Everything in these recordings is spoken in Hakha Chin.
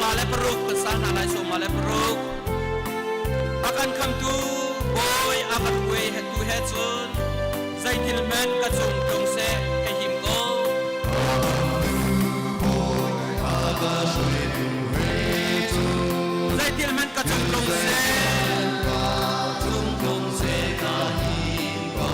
56 kan sa hna lai, 56. A kan khamtu Bawi a kan hruai tu he cun zeitil hmanh ka cung tlung seh, ka him ko. Zeitil hmanh ka cung tlung seh, cung tlung seh, ka him ko.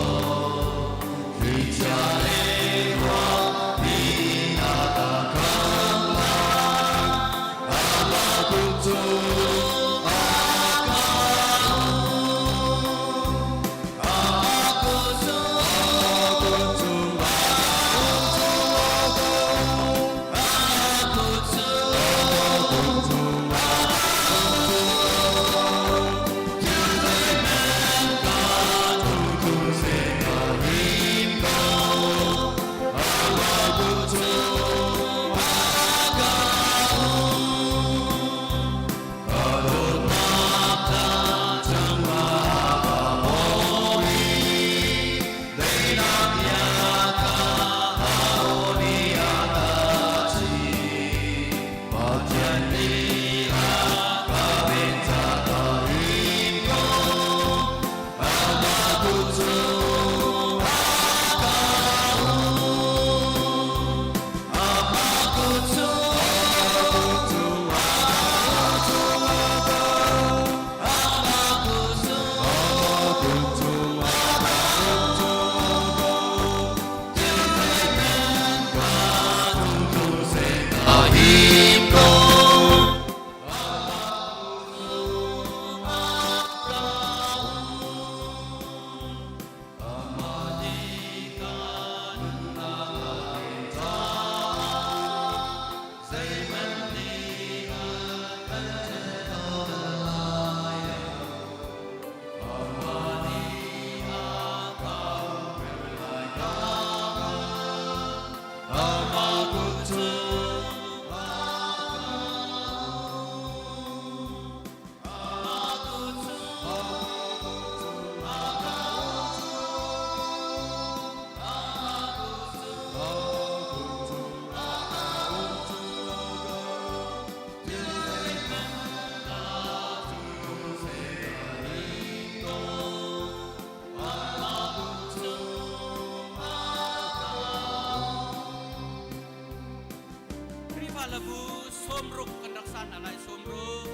Khrihfa labu 60 kan rak san hna lai, 60.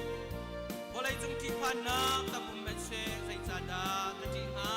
Vawleicung ṭihphannak tam um hmanhseh, zeicahdah ka ṭih hnga?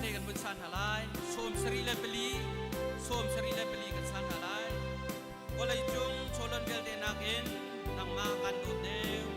te kan vun san hna lai. 74, 74 kan san hna lai. Vawlei cung chawlon vialte nakin nangmah kan dawt deuh.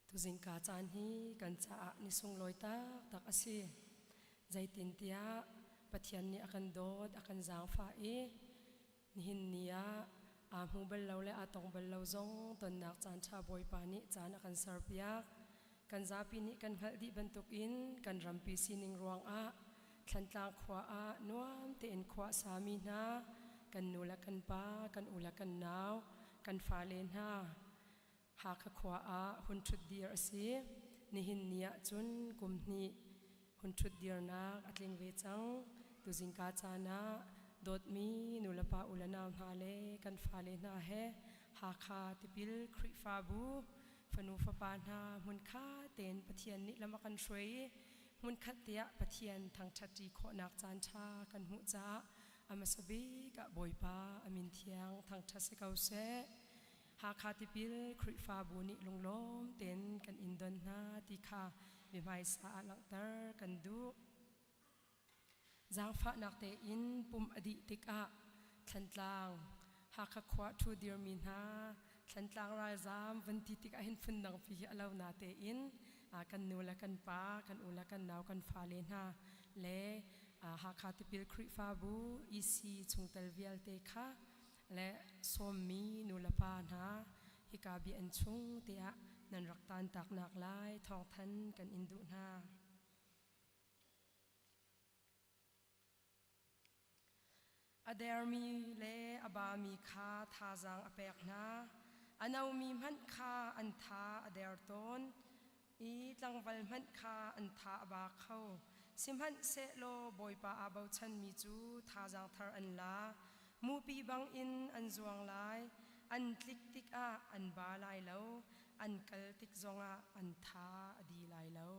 Tuzingka caan hi kan caah ni sunglawi taktak a si. Zeitintiah Pathian nih a kan dawt, a kan zaangfah i nihin ni ah aa hmu bal lo le aa tong bal lo zong tonnak caan ṭha Bawipa nih caan a kan serpiak. Kan zapi nih kan hngalh dih bantukin kan rampi sining ruangah Thlantlang khua ah nuam tein khua a sami hna kan nu le kan pa, kan u le kan nau, kan fale hna Hakha khua ah hun ṭhutdir a si. Nihin ni ah cun kum hnih hun ṭhutdirnak a tling ve cang. Tuzingka caan ah dawtmi nulepa u le nau hna le kan fale hna he Hakha Tipil Khrihfabu fanu fapa hna hmunkhat tein Pathian nih lam a kan hruai i hmunkhat te ah Pathian thangṭhatṭi khawhnak caan ṭha kan hmuh caah a hmasa bik ah Bawipa a min thiang thangṭhat si ko seh. Hakha Tipil Khrihfabu nih lunglawm tein kan in don hna ti kha mihmaisa ah langhter Zaangfahnak tein pumh a dih tikah Thlantlang Hakha khua ṭhu dirmi hna Thlantlang ralzaam van ti tikah hin phundang pi hi a lo na tein kan nu le kan pa, kan u le kan nau, kan fale hna le Hakha Tipil Khrihfabu EC chungtel vialte kha le sawmmi nu le pa hna hika biakinn chung tiah nan rak tantaknak lai thawngthan kan in duh hna. A dermi le a bami kha thazaang a pek hna. A nomi hmanh kha an tha a der tawn i tlangval hmanh kha an tha a ba kho. Sihmanhsehlaw Bawipa aa bochanmi cu thazaang thar an la. Mupi bangin an zuang lai, an tlik tikah an ba lai lo, an kal tik zongah an tha a di lai lo.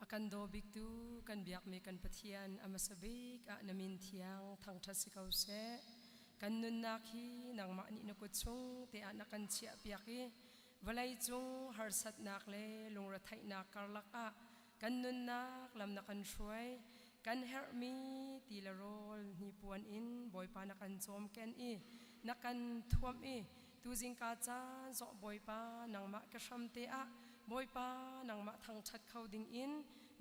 A kan daw biktu kan biakmi kan Pathian a hmasa bik ah na min thiang thangṭhat si ko seh. Kan nunnak hi nangmah nih na kut chung te ah na kan chiahpiak i vawlei cung harsatnak le lungretheihnak karlak ah kan nunnak lam na kan hruai. Kan herhmi ti le rawl hnipuan in Bawipa na kan cawmken i na kan thuamh i tuzingka caan zawh Bawipa nangmah ka hram te ah Bawipa nangmah thangṭhat kho ding in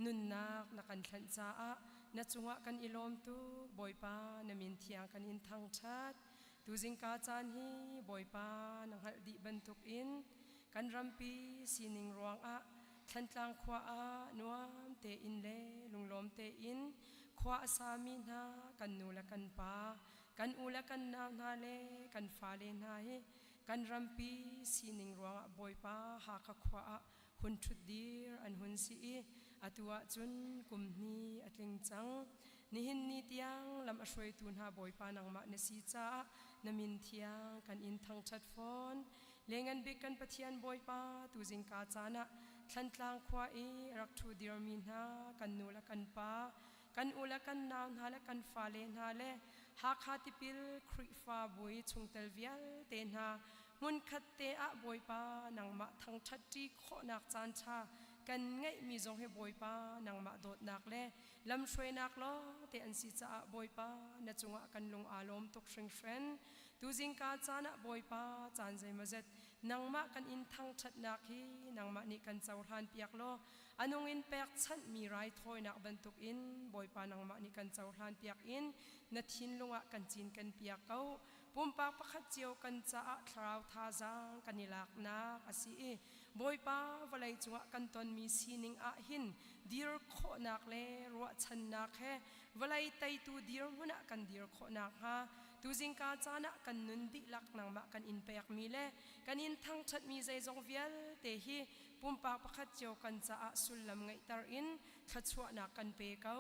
nunnak na kan thlanh caah na cungah kan i lawm tuk. Bawipa na min thiang kan in thangṭhat. Tuzingka caan hi Bawipa na hngalh dih bantukin kan rampi sining ruangah Thlantlang khua ah nuam tein le lunglawm tein khua a sami hna kan nu le kan pa, kan u le kan nau hna le kan fale hna hi kan rampi sining ruangah Bawipa Hakha khua ah hun ṭhutdir an hun si i atu ahcun kum hnih a tling cang. Nihin ni tiang lam a hruaitu hna Bawipa nangmah na si caah na min thiang kan in thangṭhat fawn. Lengan bik kan Pathian Bawipa tuzingka caan ah Thlantlang khua i rak ṭhu dirmi hna kan nu le kan pa, kan u le kan nau hna le kan fale hna le Hakha tipil Khrihfabu i chungtel vialte hna hmunkhat te ah Bawipa nangmah thangṭhatṭi khawhnak caanṭha kan ngeihmi zong hi Bawipa nangmah dawtnak le lamhruainak lawngte an si caah Bawipa na cungah kan lung aa lawm tuk hringhran. Tuzingka caan ah Bawipa caan zeimawzet nangmah kan in thangṭhatnak hi nangmah nih kan cohlan piak law a nung in pekchanhmi raithawinak bantukin Bawipa nangmah nih kan cohlan piak in na thinlung ah kan cin kan piak ko. Pumpak pakhat cio kan caah thlarau thazaang kan i laknak a si i Bawipa vawlei cungah kan tonmi sining ah hin dir khawhnak le ruahchannak he vawlei teitu dirhmun ah kan dir khawh nakhnga tuzingka caan ah kan nun dihlak nangmah kan in pekmi le kan in thangṭhatmi zeizong vialte hi pumpak pakhat cio kan caah sullam ngeihter in thluachuahnak kan pe ko.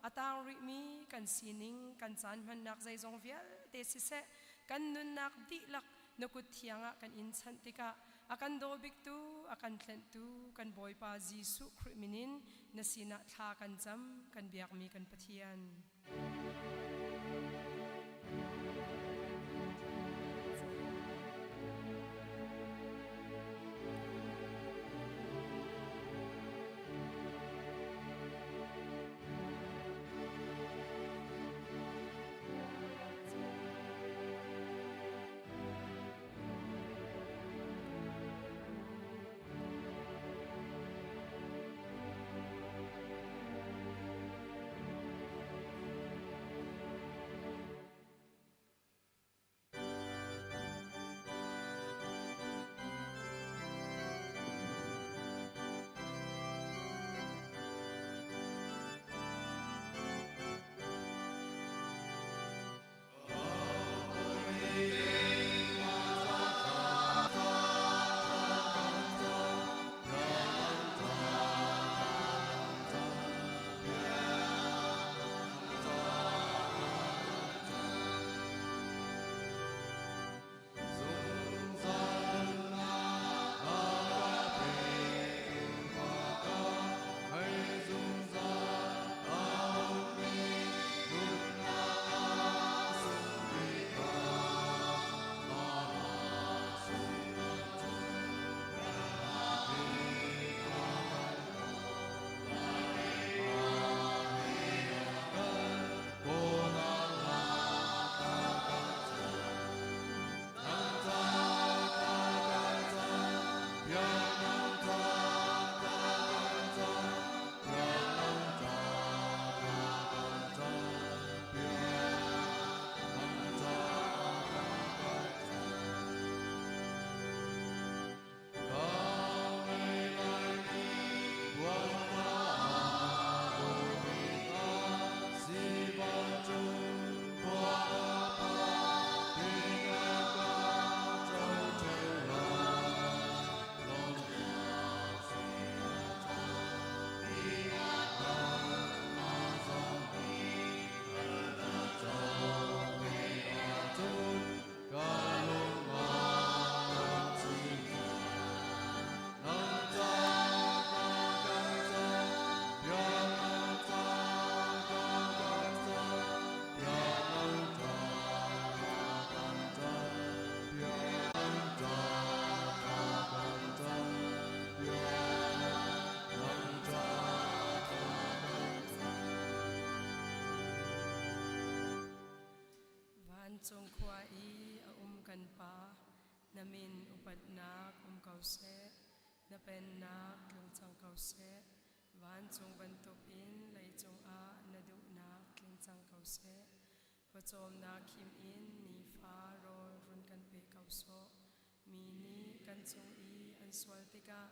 A tang rihmi kan sining, kan caan hmannak zeizong vialte siseh, kan nunnak dihlak na kut thiang ah kan in chanh tikah a kan daw biktu, a kan tlenhtu kan Bawipa Jesuh Khrih min in na sinah thla kan cam, kan biakmi kan Pathian. Vancung khua i a um kan Pa, na min upatnak um ko seh. Na pennak tlung cang ko seh. Vancung bantukin leicung ah na duhnak tling cang ko seh. Pawcawmnak khim in nifa rawl run kan pe ko sawh. Mi nih kan cung i an sual tikah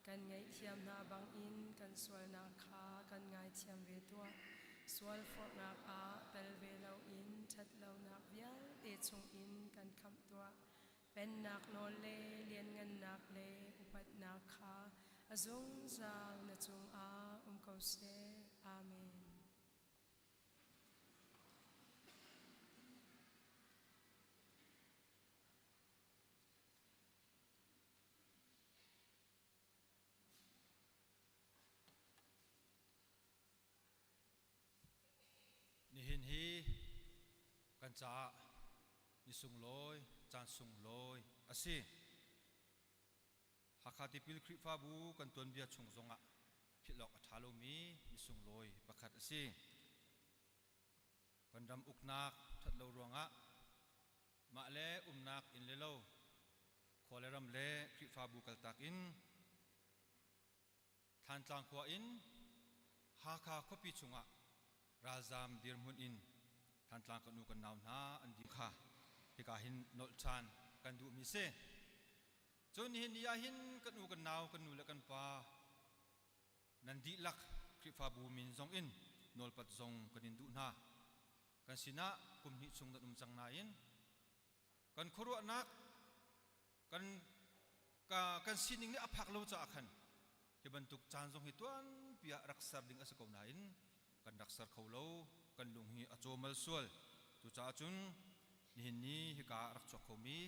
kan ngaihthiam hna bangin kan sualnak kha kan ngaithiam ve tuah. Sual forhnak ah tel ve loin ṭhatlonak vialte chungin kan khamh tuah. Pennak nawl le lianngannak le upatnak kha a zungzal na cungah um ko seh. Amen. Nihin hi kan caah ni sunglawi, caan sunglawi a si. Hakha Tipil Khrihfabu kan tuanbia chung zongah philh awk a ṭha lomi ni sunglawi pakhat a si. Kan ram uknak ṭhat lo ruangah mah le umnak inn le lo, khua le ram le Khrihfabu kaltak in Thlantlang khua in Hakha khuapi chungah ralzaam dirhmun in Thantlang kan u kan nau hna an dir kha hika hin nolh ṭhan kan duhmi si. Cun nihin ni ah hin kan u kan nau kan nu le kan pa nan dihlak Khrihfabu min zong in nawlpat zong kan in duh hna. Kan sinah kum hnih chung nan um cang nain kan khuaruahnak kan kan sining nih a phak lo caah khan hi bantuk caan zong hi tuanpi ah rak ser ding a si ko nain kan rak ser kho lo. Kan lung hi a cawmal sual. Cucaah cun nihin ni hika ah rak chuak khomi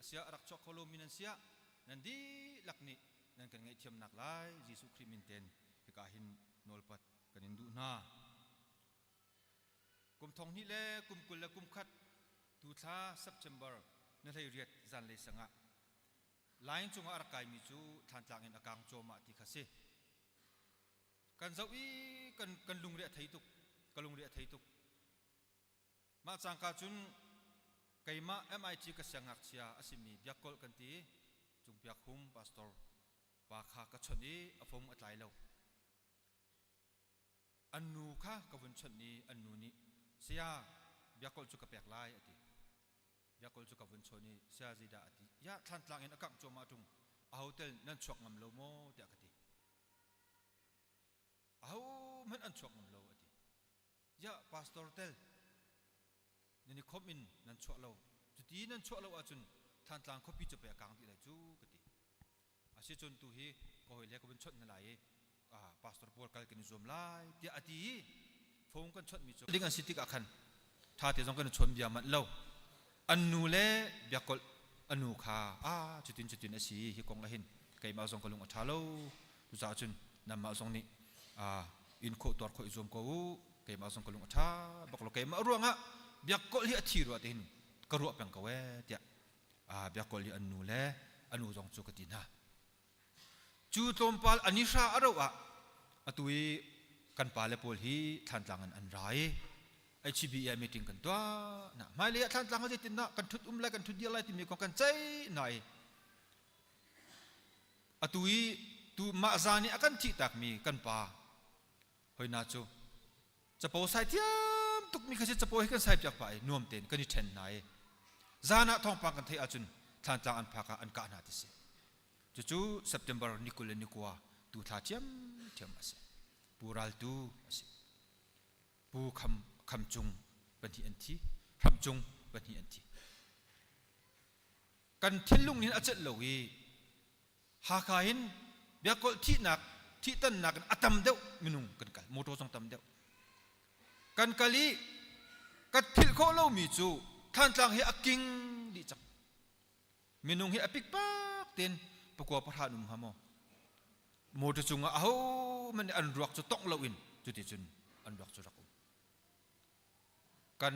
asiah rak chuak kho lomi nan siah nan dihlak nih nan kan ngaihthiamnak lai Jesuh Khrih min ten hika hin nawlpat kan in duh hna. Kum thong hnih le kum 21 tu thla September ni 18 zanlei sangah line cungah a rak kaimi cu Thlantlang in a kang cuahmah ti kha si. Kan zoh i kan kan lungre a thei tuk, ka lungre a thei tuk. Mah cangka cun keimah MIT ka siangngakchia a simi Biakkolh kan ti Cungpiak Hum pastor pa kha ka chawnh i a phone a tlai lo. An nu kha ka vun chawnh i an nu nih saya Biakkolh cu ka pek lai a ti. Biakkolh cu ka vun chawn i saya zeidah a ti. Ya Thlantlang in a kangh cuahmah ṭung a hotel nan chuak ngam lo maw tiah ka ti. Ahohmanh an chuak ngam lo a ti. Ya pastor tel nan i khawmh in nan chuah lo. Cuti nan chuah lo ahcun Thlantlang khuapi cu pei a kang dih lai cu ka ti. Asicun tu hi ka hawi le ka vun chawnh hna lai i pastor pawl kal kan i zuam lai tiah a ti i phone kan chawnhmi cu ding an si tikah khan ṭha te zong kan i chawn bia manh lo. An nu le biakolh a nu kha a cutin cutin a si hi kong ah hin keimah zong ka lung a ṭha lo. Cucaah cun nanmah zong nih in khawh tuar khawh i zuam ko u. Keimah zong ka lung a ṭha bak lo. Keimah ruangah biakolh hi a thi rua tihin ka ruah peng ko ee tiah biakolh hi an nu le a nu zong cu ka ti hna. Cu tlawmpal a ni hra a roh ah atu i kan pale pawl hi Thlantlang in an ra i HBA meeting kan tuah na hmailei ah Thlantlang ah zeitindah kan thut um lai kan thut dir lai timi kong kan ceih hna i atu i tu mah zan i a kan thih takmi kan pa hoina cu capo sai thiam tukmi kha si. Capo hi kan sai piak pah i nuam tein kan i ṭhen hna i zan ah thawngpang kan theih ahcun Thlantlang an phak ah an kah hna ti si. Cucu September ni 29 tu thla ṭhiamṭhiam a si. Pu Ral Tu a si. Pu Kham Kham Cung pahnih an thi. Hram Cung pahnih an thi. Kan thinlung nih a celh lo i Hakha hin biakkolh thihnak thihtannak in a tam deuh minung kan kal. Motor zong tam deuh kan kal i kan philh khawh lomi cu Thlantlang hi a king dih cang. Minung hi a pikpak tein pakua pahra an um hnga maw motor cungah aho hmanh nih an ruak cu tongh loin cuticun an ruak cu rak um. Kan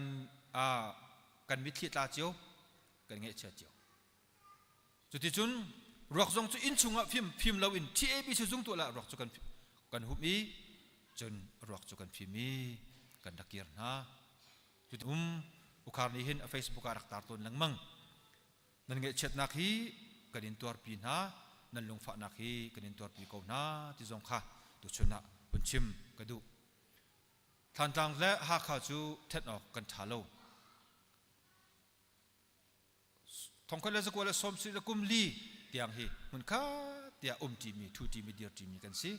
kan mitthli tla cio, kan ngaihchia cio. Cuticun ruak zong cu inn chungah fim fim loin TABC zung tuah lah ruak cu kan kan humh i cun ruak cu kan fim i kan rak kir hna. Cuti um. Ukhar nih hin a Facebook ah rak tar tawn lengmang. Nan ngaihchiatnak hi kan in tuarpi hna, nan lungfahnak hi kan in tuarpi ko hna ti zong kha tuchun ah hun chim ka duh. Thantlang le Hakha cu then awk kan ṭha lo. Thongkhat le zakua le sawm si le kum li tiang hi hmunkhat tiah um ṭimi, ṭhu ṭimi, dir ṭimi kan si.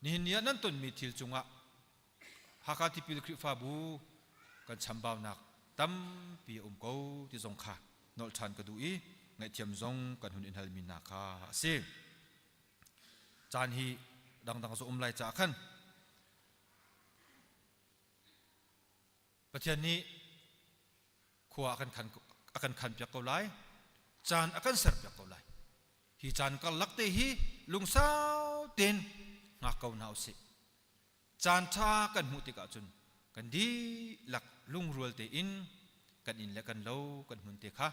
Nihin ni ah nan tonmi thil cungah Hakha Tipil Khrihfabu kan chambaunak tampi a um ko ti zong kha nolh ṭhan ka duh i ngaihthiam zong kan hun in halmi hna kha a si. Caan hi dangdang zu um lai caah khan Pathian nih khua a kan khan a kan khanpiak ko lai, caan a kan serpiak ko lai. Hi caan karlak te hi lungsau tein hngak ko hna usih. Caan ṭha kan hmuh tikah cun kan dihlak lungrual tein kan inn le kan lo kan hmun te kha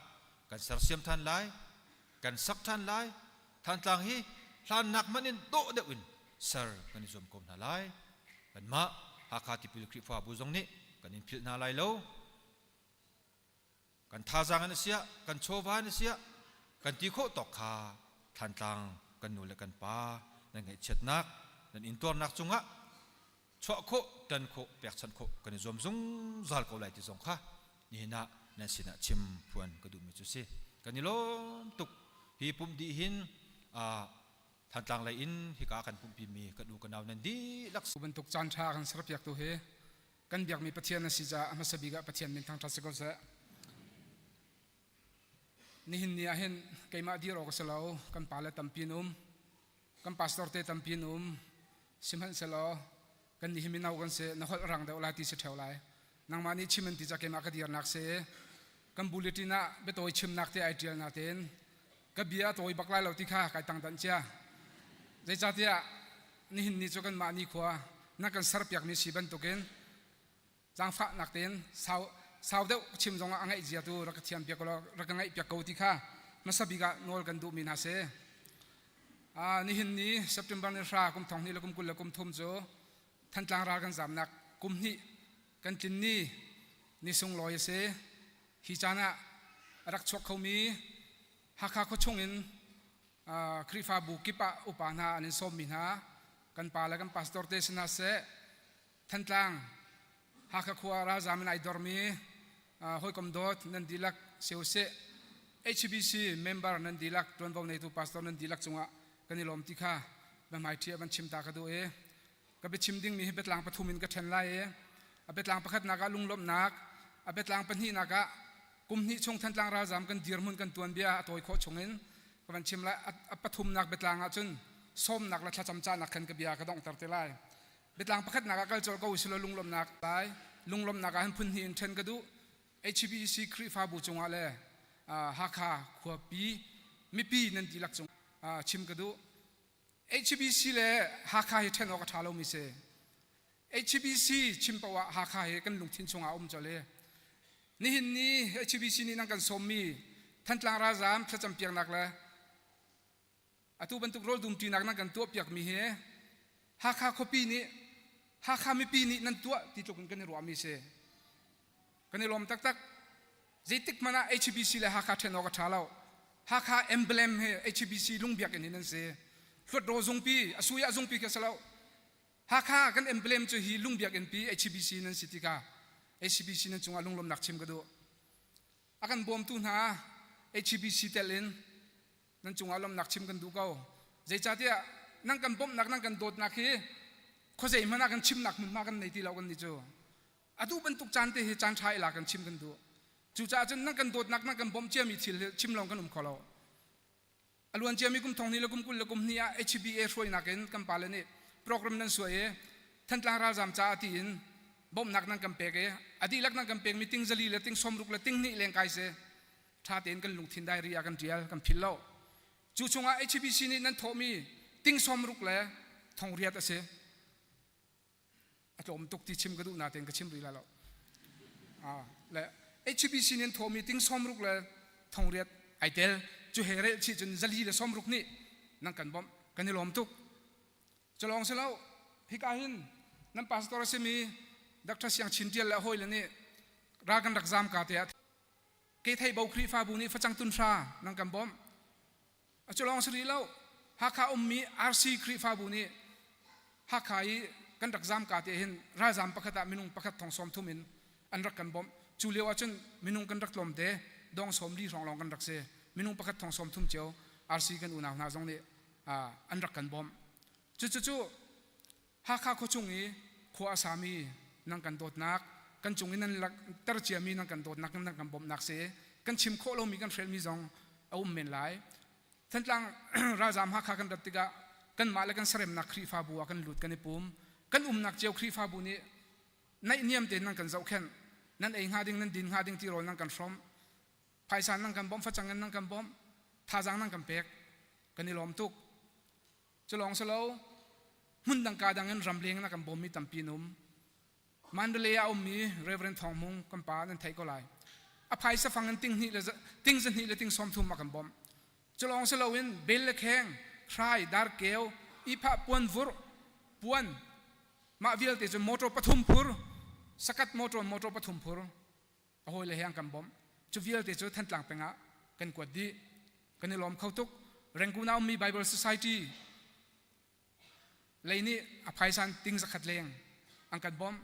kan sersiam ṭhan lai, kan sak ṭhan lai. Thantlang hi hlannak hmanh in dawh deuh in ser kan i zuam ko hna lai. Kanmah Hakha Tipil Khrihfabu zong nih kan in philh hna lai lo. Kan thazaang in a siah, kan chawva in a siah, kan ti khawh tawk kha Thantlang kan nu le kan pa nan ngaihchiatnak, nan intuarnak cungah chuah khawh, tan khawh, pekchanh khawh kan i zuam zungzal ko lai ti zong kha nihin ah nan sinah chim phuan ka duhmi cu si. Kan i lawm tuk. Hi pumh dih hin Thantlang lei in hika kan pumhpimi kan u kan nau nan dihlak bantuk caan ṭha kan serpiaktu hi kan biakmi Pathian a si caah a hmasa bik ah Pathian min thangṭhat si ko seh. Nihin ni ah hin keimah dir awk a si lo, kan pale tampi an um, kan pastor te tampi an um. Sihmanhsehlaw kan nih hi mino kan si, na holh rang deuh lai ti si ṭheo lai. Nangmah nih chim an ti ca keimah ka dirnak si. Kan bulletin ah biatawi chimnak te ai ṭial natein ka bia a tawi bak lai lo ti kha kai tangdanh cia. Zeicahtiah nihin ni cu kanmah nikhua na kan serpiakmi si bantukin zaangfahnak tein sau sau deuh chim zongah a ngaih zia tu rak ka thiam piak law rak ka ngaih piak ko ti kha hmasa bik ah nawl kan duhmi hna si. Nihin ni September ni hra kum thong hnih le kum 20 le kum thum cu Thantlang ral kan zamnak kum hnih kan tlin ni ni sunglawi a si. Hi caan ah a rak chuak khomi Hakha khuachung in Khrihfabu kip ah upa hna an in sawmmi hna kan pa le kan pastor te si hna seh Thantlang Hakha khua ralzam in ai dormi hawikom dawt nan dihlak sio seh HBC member nan dihlak tuanvo neitu pastor nan dihlak cungah kan i lawm ti kha biahmai ṭhi van chim ta ka duh i ka biachim dingmi hi biatlang pathum in ka ṭhen lai i a biatlang pakhatnak ah lunglawmhnak a biatlang pahnihnak ah kum hnih chung Thantlang ralzam kan dirhmun kan tuanbia a tawi khawh chungin ka van chim lai a pathumnak biatlang ah cun sawmnak le thlacam cahnak khan ka bia ka donghter te lai biatlang pakhatnak ah kal colh ko usilo lunglawmhnak lai lunglawmhnak ah hin phun hnih in ṭhen ka duh HBC Khrihfabu cungah le Hakha khuapi mipi nan dihlak cung chim ka duh HBC le Hakha hi ṭhen awk a ṭha lomi si. HBC chim paoh ah Hakha hi kan lungthin chungah a um colh i nihin ni HBC nih nan kan sawmmi Thantlang ralzaam thlacam piaknak le atu bantuk rawl dumṭinak nan kan tuahpiakmi hi Hakha khuapi nih Hakha mipi nih nan tuah ti tluk in kan i ruahmi si. Kan i lawm taktak. Zeitik hmanh ah HBC le Hakha ṭhen awk a ṭha lo. Hakha emblem hi HBC lungbiakinn hin an si. Hluatdaw zungpi, a sui ah zungpi khi a si lo. Hakha kan emblem cu hi lungbiakinn pi HBC nan si tikah HBC nan cungah lunglawmnak chim ka duh. A kan bawmtu hna HBC tel in nan cungah lawmnak chim kan duh ko. Zeicahtiah nan kan bawmhnak, nan kan dawtnak hi khuazei hmanh ah kan chimnak hmunhma kan nei ti lo kan nih cu. Atu bantuk caan te hi caan ṭha i lak kan chim kan duh. Cucaah cun nan kan dawtnak nan kan bawmh ciami thil hi chim lawng kan um kho lo. A luan ciami kum thong hnih le kum 20 le kum hnih ah HBA hruainak in kan pale nih program nan suai i Thantlang ralzaam caah tiin bawmhnak nan kan pek i a dihlak nan kan pekmi ting zali le ting sawmruk le ting hnih lengkai si ṭha tein kan lungthin diary ah kan ṭial kan philh lo. Cu chungah HBC nih nan thawhmi ting sawmruk le thong riat a si. A tlawm tuk ti chim ka duh natein ka chim rih lai lo. Le HBC nih an thawhmi ting sawmruk le thongriat ai tel. Cu he rel chih cun zali le sawmruk nih nan kan bawmh. Kan i lawm tuk. Cu lawng si lo, hika hin nan pastor a simi Dr. Siang Chin Tial le a hawile nih Ra kan rak zaam ka te ah Keitheibo Khrihfabu nih facang tun hra nan kan bawmh. A cu lawng si rih lo. Hakha ummi RC Khrihfabu nih Hakha i kan rak zaam ka te hin ralzaam pakhat ah minung pakhat thong sawm thum in an rak kan bawmh. Cu lio ahcun minung kan rak tlawm te, dong sawm li hrawng lawng kan rak si. Minung pakhat thong sawm thum cio RC kan unau hna zong nih an rak kan bawmh. Cucu Hakha khuachung i khua a sami nan kan dawtnak, kan cung i nan ter ciami nan kan dawtnak, nan kan bawmhnak si. Kan chim khawh lomi kan hrelmi zong a um men lai. Thantlang ralzaam Hakha kan rat tikah kanmah le kan saremnak Khrihfabu ah kan lut kan i pum. Kan umnak cio Khrihfabu nih naihniam tein nan kan zohkhenh. Nan ei hnga ding, nan din hnga ding tirawl nan kan hrawmh. Phaisa nan kan bawmh, facang in nan kan bawmh, thazaang nan kan pek. Kan i lawm tuk. Cu lawng si lo, hmun dang ka dang in ramleng na kan bawmmi tampi an um. Mandalay ah ummi Reverend Thawng Hmung kan pa nan theih ko lai. A phaisa fang in ting hnih le ting zahnih le ting sawm thum a kan bawmh. Cu lawng si loin bel le kheng, hrai, darkeu, ihphah puan vurh, puan, mah vialte cu motor pathum phur, sakat motor motor pathum phur a hawile he an kan bawmh. Cu vialte cu Thantlang peng ah kan kuat dih. Kan i lawm kho tuk. Rangoon ah ummi Bible Society lei nih a phaisan ting zakhat leng an kan bawmh.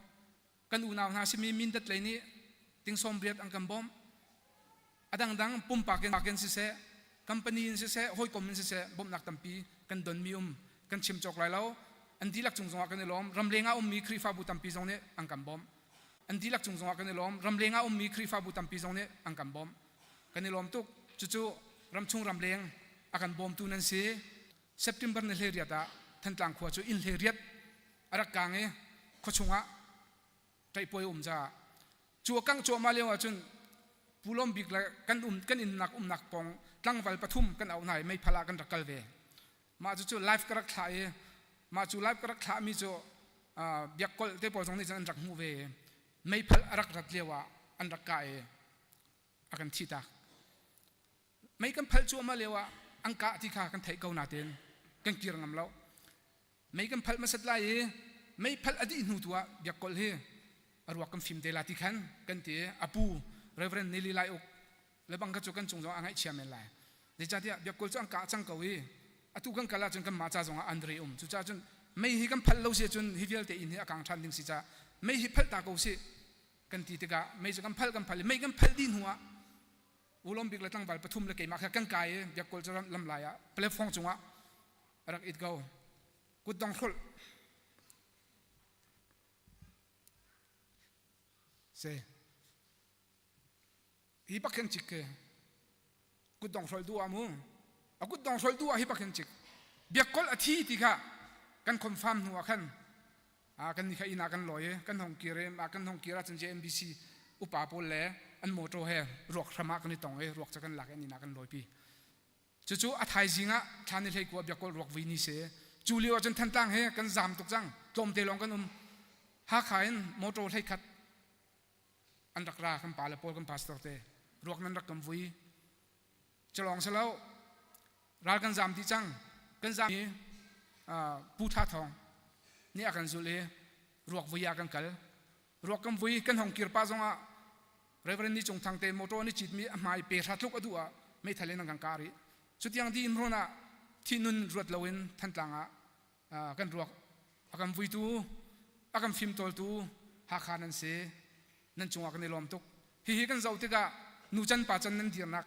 Kan unau hna simi Mindat lei nih ting sawm riat an kan bawmh. A dangdang pumpak in siseh, company in siseh, hawikom in siseh bawmhnak tampi kan donmi um kan chim cawk lai lo. An dihlak cung zongah kan i lawm. Ramleng ah ummi Khrihfabu tampi zong nih an kan bawmh. An dihlak cung zongah kan i lawm. Ramleng ah ummi Khrihfabu tampi zong nih an kan bawmh. Kan i lawm tuk. Cucu ramchung ramleng a kan bawmtu nan si. September ni 18 ah Thantlang khua cu inn 18 a rak kaang i khuachung ah ṭaihpuai a um caah cu a kangh cuahmah lio ahcun Pu Lawm Bik le kan um kan innnak umnak pawng tlangval pathum kan auh hna i meiphala ah kan rak kal ve. Mah cucu live ka rak thlah i mah cu live ka rak thlahmi cu biakkolh te pawl zong nih cun an rak hmuh ve i meipal a rak rat lio ah an rak kah i a kan thihtak. Mei kan phalh cuahmah lio ah an kah ti kha kan theih ko nain kan kir ngam lo. Mei kan phalh hmasat lai i mei phalh a dih hnu tu ah biakkolh hi a ruak kan fim te la ti khan kan ti i a pu Reverend Nelly Lai Uk le bang kha cu kan cung zong a ngaihchia men lai. Zeicahtiah biakkawl cu an kah cang ko i atu kan kal ahcun kanmah ca zongah an re um. Cucaah cun mei hi kan phalh lo si ahcun hi vialte inn hi a kang ṭhan ding si caah mei hi phalh ta ko sih kan ti tikah mei cu kan phalh kan phalh i mei kan phalh dih hnu ah ulawm bik le tlangval pathum le keimah kha kan kai i biakkawl cu lam lai ah platform cungah a rak it ko. Kutdong hrolh si. Hi bak hin cik ke kutdong hrolh duh ah mu a kutdong hrolh duh ah hi bak hin cik biakkolh a thi ti kha kan confirm hnu ah khan a kan ni kha inn ah kan lawi i kan hong kir i kan hong kir ahcun JMBC upa pawl le an motor he ruak hram ah kan i tong i ruak cu kan lak i an inn ah kan lawipi cucu a thaizing ah thla ni hlei kua biakkolh ruak vui ni si cu lio ahcun Thantlang he kan zaam tuk cang tlawmte lawng kan um Hakha in motor hlei khat an rak ra kan pa le pawl kan pastor te ruak nan rak kan vui culawng si lo ral kan zam dih cang kan zam i pu tha thawng nih a kan zulh i ruak vui ah kan kal ruak kan vui kan hong kir pa zongah Reverend Ni Cung Thang te motor ni citmi a hmai pe hra tluk a duh ah meithal in an kan kah rih cutiang di in run ah thi nun ruat loin Thantlang ah kan ruak a kan vuitu a kan fimtawltu Hakha nan si nan cungah kan i lawm tuk hihi kan zoh tikah nu can pa can nan dirnak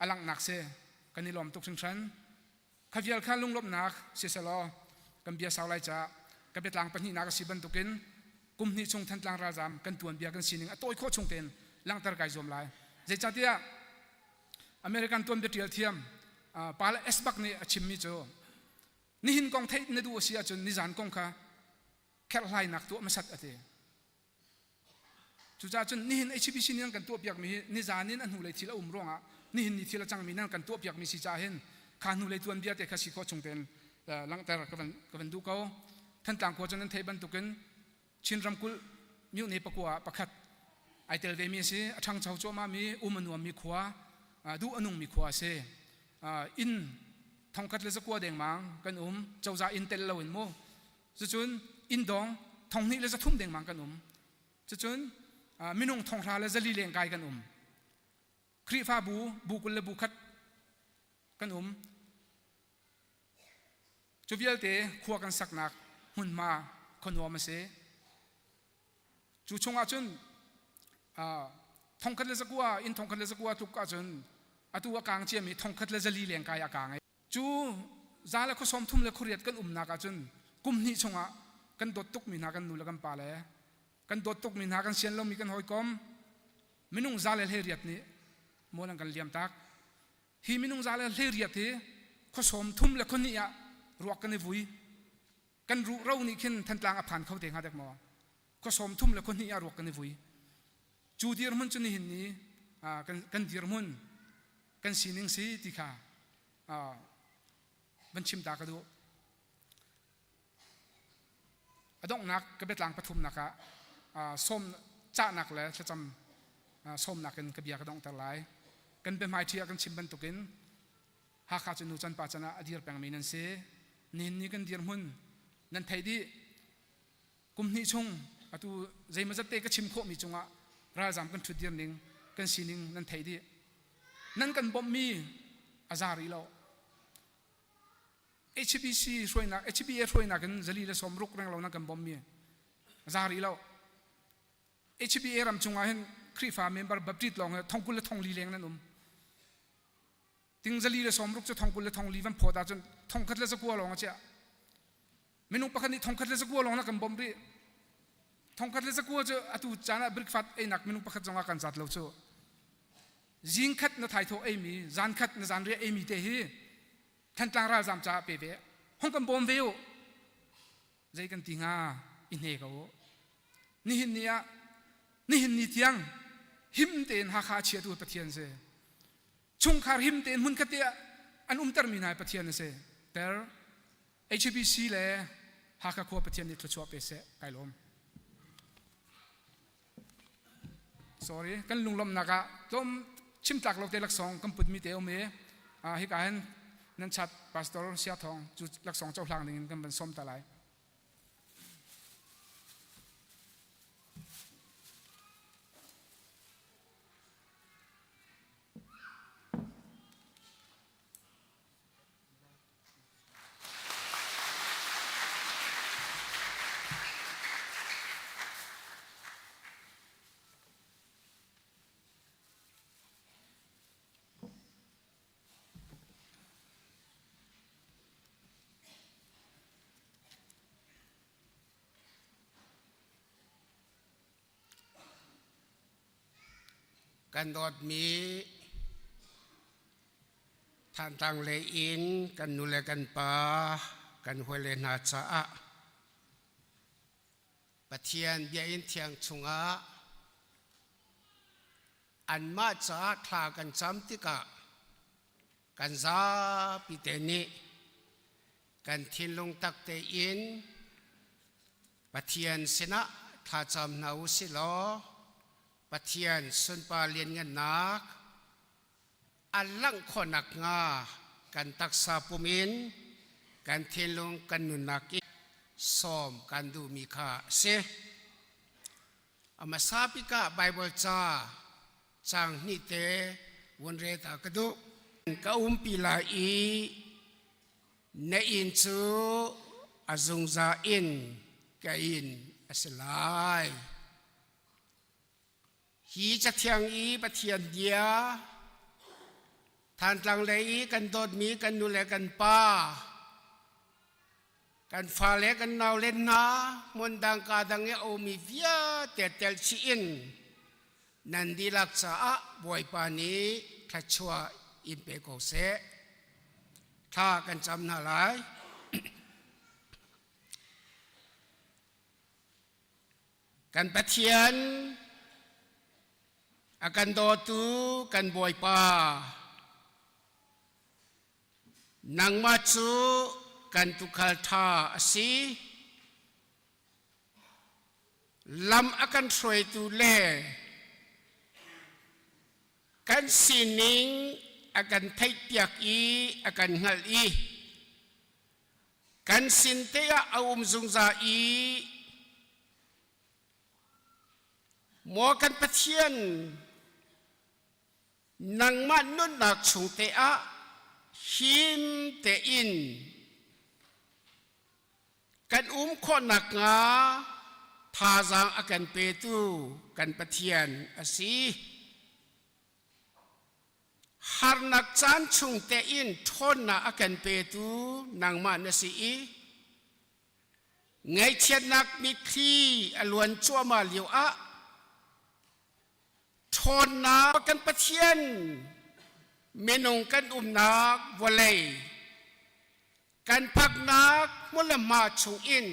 a langhnak si kan i lawm tuk hringhran kha vial kha lunglawmhnak siselaw kan bia sau lai ca ka biatlang pahnihnak a si bantukin kum hnih chung Thantlang ralzaam kan tuanbia kan sining a tawi khawh chung tein langhter kai zuam lai zeicahtiah American tuanbia ṭial thiam Paul S. Buck nih a chimmi cu Nihin kong theih na duh a si ahcun nizan kong kha kherhhlainak tuah hmasat a ti. Cucaah cun nihin HBC nih an kan tuahpiakmi hi nizan in a hnulei thil a um ruangah nihin ni thil a cangmi nan kan tuahpiakmi si caah hin kha hnulei tuanbia te kha si khawh chung tein langhter ka van, ka van duh ko. Thantlang khua cu nan theih bantukin Chin ramkulh myone pakua ah pakhat ai tel vemi a si. A ṭhangcho cuahmahmi, um a nuammi khua, duh a nungmi khua a si. Inn thongkhat le zakua dengmang kan um, cozah inn tel loin mu. Cucun inn dong 2,300 dengmang kan um. Cucun Minung thonghra le zali lengkai kan um. Khrihfabu bu 20 le bu khat kan um. Cu vialte khua kan saknak hmunhma khuanuam a si. Cu chungah cun 1100 inn 1100 tluk ahcun atu a kaang ciami 1004 lengkai a kaang. Cu za le khua sawm thum le khuariat kan umnak ahcun kum hnih chungah kan dawt tukmi hna kan nu le kan pa le kan dawt tukmi hna kan sian lomi kan hawikom minung 118 nih mual an kan liam tak. Hi minung 118 hi khua sawm thum le khua hnih ah ruak kan i vui. Kan ruh ro nih khin Thantlang a phan kho te hnga dek maw? Khua sawm thum le khua hnih ah ruak kan i vui. Cu dirhmun cu nihin ni kan, kan dirhmun kan sining si ti kha van chim ta ka duh. A donghnak ka biatlang pathumnak ah sawm cahnak le thlacam sawmnak in ka bia ka donghter lai. Kan biahmaiṭhi ah kan chim bantukin Hakha cu nu can pa can ah a dir pengmi nan si. Nihin ni kan dirhmun nan theih dih. Kum hnih chung atu zeimawzat te ka chim khawhmi cungah ralzam kan ṭhut dir ning kan sining nan theih dih. Nan kan bawmhmi a za rih lo. HBC hruainak HBA hruainak in 460 renglo nan kan bawmhmi a za rih lo. HBA ram chungah hin Khrihfa member Baptist lawng hi thong 20 le thong li leng nan um. Ting 460 cu thong 20 le thong li van phawt ahcun 1100 lawng a chiah. Minung pakhat nih 1100 lawng na kan bawmh rih. 1100 cu atu caan ah breakfast einak minung pakhat zong ah kan zat lo cu. Zing khat na thaithawh eimi, zan khat na zanriah eimi te hi Thantlang ralzam caah pe ve. Hong kan bawm ve u. Zei kan ti hnga i hne ko u. Nihin ni ah nihin ni tiang him tein Hakha a chiatu Pathian si. Chungkhar him tein hmunkhat te ah an umtermi hna Pathian a si. Ter HBC le Hakha khua Pathian nih thluachuah pe seh. Kai lawm. Sorry, kan lunglawmhnak ah tlawm chimtlak lo te laksawng kan putmi te um i hika hin nan chat Pastor Sia Thawng cu laksawng cohlang ding in kan van sawm ta lai. Kan dawtmi Thantlang lei in kan nu le kan pa kan hawile hna caah Pathian biakinn thiang chungah anmah caah thla kan cam tikah kan zapi te nih kan thinlung tak tein Pathian sinah thlacam hna u sih law Pathian sunpar lianngannak a langh khawh nakhnga kan taksa pum in kan thinlung kan nunnak in sawm kan duhmi kha a si. A hmasa bik ah Baibal ca caang hnih te vun re ta ka duh. Ka umpi lai i na inn cu a zungzal in ka inn a si lai. Hi Cathiang i Pathian bia Thantlang lei i kan dawtmi kan nu le kan pa kan fale kan naule hna hmundang ka dang i a ummi vialte tel chih in nan dihlak caah Bawipa nih thluachuah in pe ko seh. Thla kan cam hna lai. Kan Pathian a kan dawtu kan Bawipa nangmah cu kan tuukhal ṭha a si. Lam a kan hruaitu le kan sining a kan theihpiak i a kan hngalh i Kan sin te ah a um zungzal i Maw kan Pathian, nangmah nunnak chung te ah him tein kan um khawh nakhnga thazaang a kan petu kan Pathian a si. Harnak caan chung tein ṭhawnnak a kan petu nangmah na si i ngaihchiatnak mitthli a luan cuahmah lio ah ṭhawnnak kan Pathian minung kan umnak vawlei kan phaknak hmun le hma chungin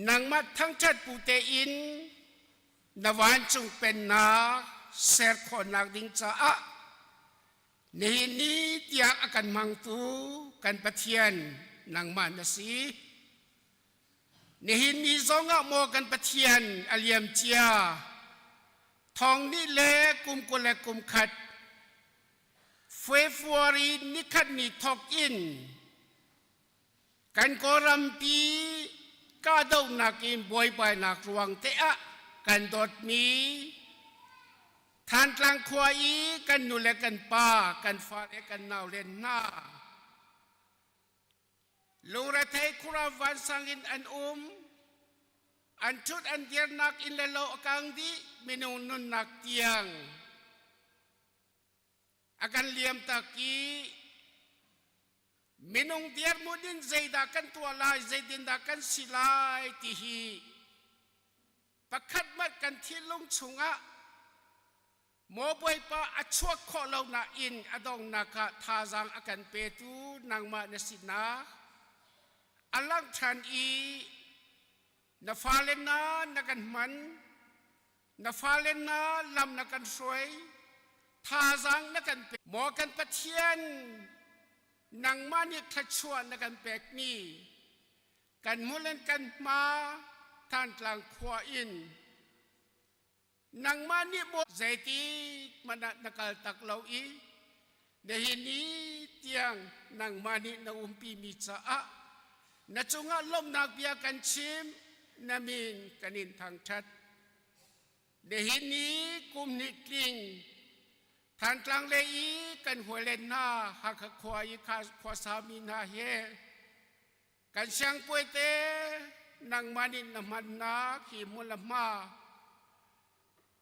nangmah thangṭhat bu tein na vancung pennak ser khawhnak ding caah nihin ni tiang a kan hmangtu kan Pathian nangmah na si. Nihin ni zongah maw kan Pathian a liam cia thong nih le kum 21 February nikhat ni thawk in kan Kawlrampi kahdohnak in buaibainak ruang te ah kan dawtmi Thantlang khua i kan nu le kan pa, kan fa le kan nau le hna Lungrethei khura vansang in an um. An ṭhut an dirnak inn le lo a kang dih minung nunnak tiang. A kan liam tak i minung dirhmun in zeidah kan tuah lai, zeitindah kan si lai ti hi pakhat hmanh kan thinlung chungah Maw Bawipa a chuak khawh lo nain a donghnak ah thazaang a kan petu nangmah na sinak a langh ṭhan i na fale na na kan hman na fale na lam na kan hruai thazaang na kan pek maw kan Pathian nangmah nih thluachuah na kan pekmi kan hmulen kan hma Thantlang khua in Nangmah nih maw zeitik hmanh ah na kal tak lo i nihin ni tiang nangmah nih na umpimi caah na cungah lawmhnak bia kan chim, na min kan in thangṭhat. Nihin ni kum hnih tling Thantlang lei i kan hawile hna Hakha khua i khuasami hna he Kan siangpuaite nangmah nih na hmannak hi hmun le hma.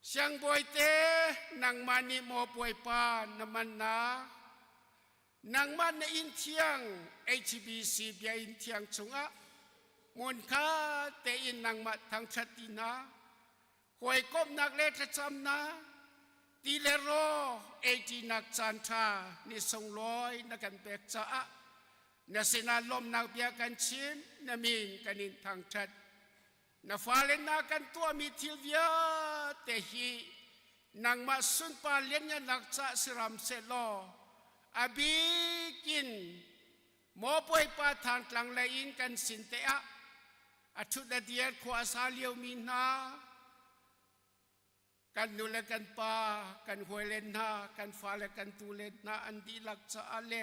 Siangbawite nangmah nih maw Bawipa na mannak. Nangmah na inn thiang HBC bia inn thiang chungah hmun kha tein nangmah thangṭhat ti hna. Hawikomhnak le thlacamnak ti le raw eiṭinak caanṭha ni sunglawi na kan pek caah na sinah lawmhnak bia kan chim, na min kan in thangṭhat. Na fale na kan tuahmi thil vialte hi nangmah sunpar lianngannak caah si ram sehlaw a bik in Maw Bawipa thangtlang lei in kan sin te ah a ṭhut a dir khua a sa liomi hna kan nu le kan pa kan hawile hna kan fale kan tule hna an dihlak caah le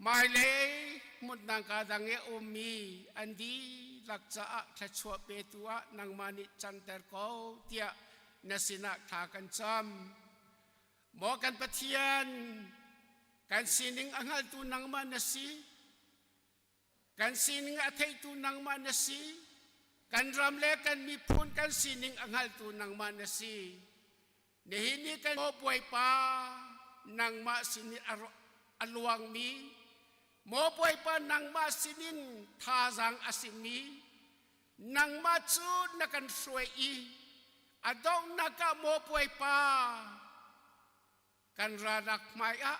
hmailei hmunhnak kaa dang i a ummi an dihlak caah thluachuah petu ah nangmah nih canter ko tiah na sinah thla kan cam. Maw kan Pathian, kan sining a hngaltu nangmah na si. Kan sining a theitu nangmah na si. Kan ram le kan miphun kan sining a hngaltu nangmah na si. Nihin ni kan maw Bawipa, nangmah sinin a luangmi, maw Bawipa nangmah sinin thazaang a simi, nangmah cu na kan hruai i a donghnak ah maw Bawipa kan ranak hmai ah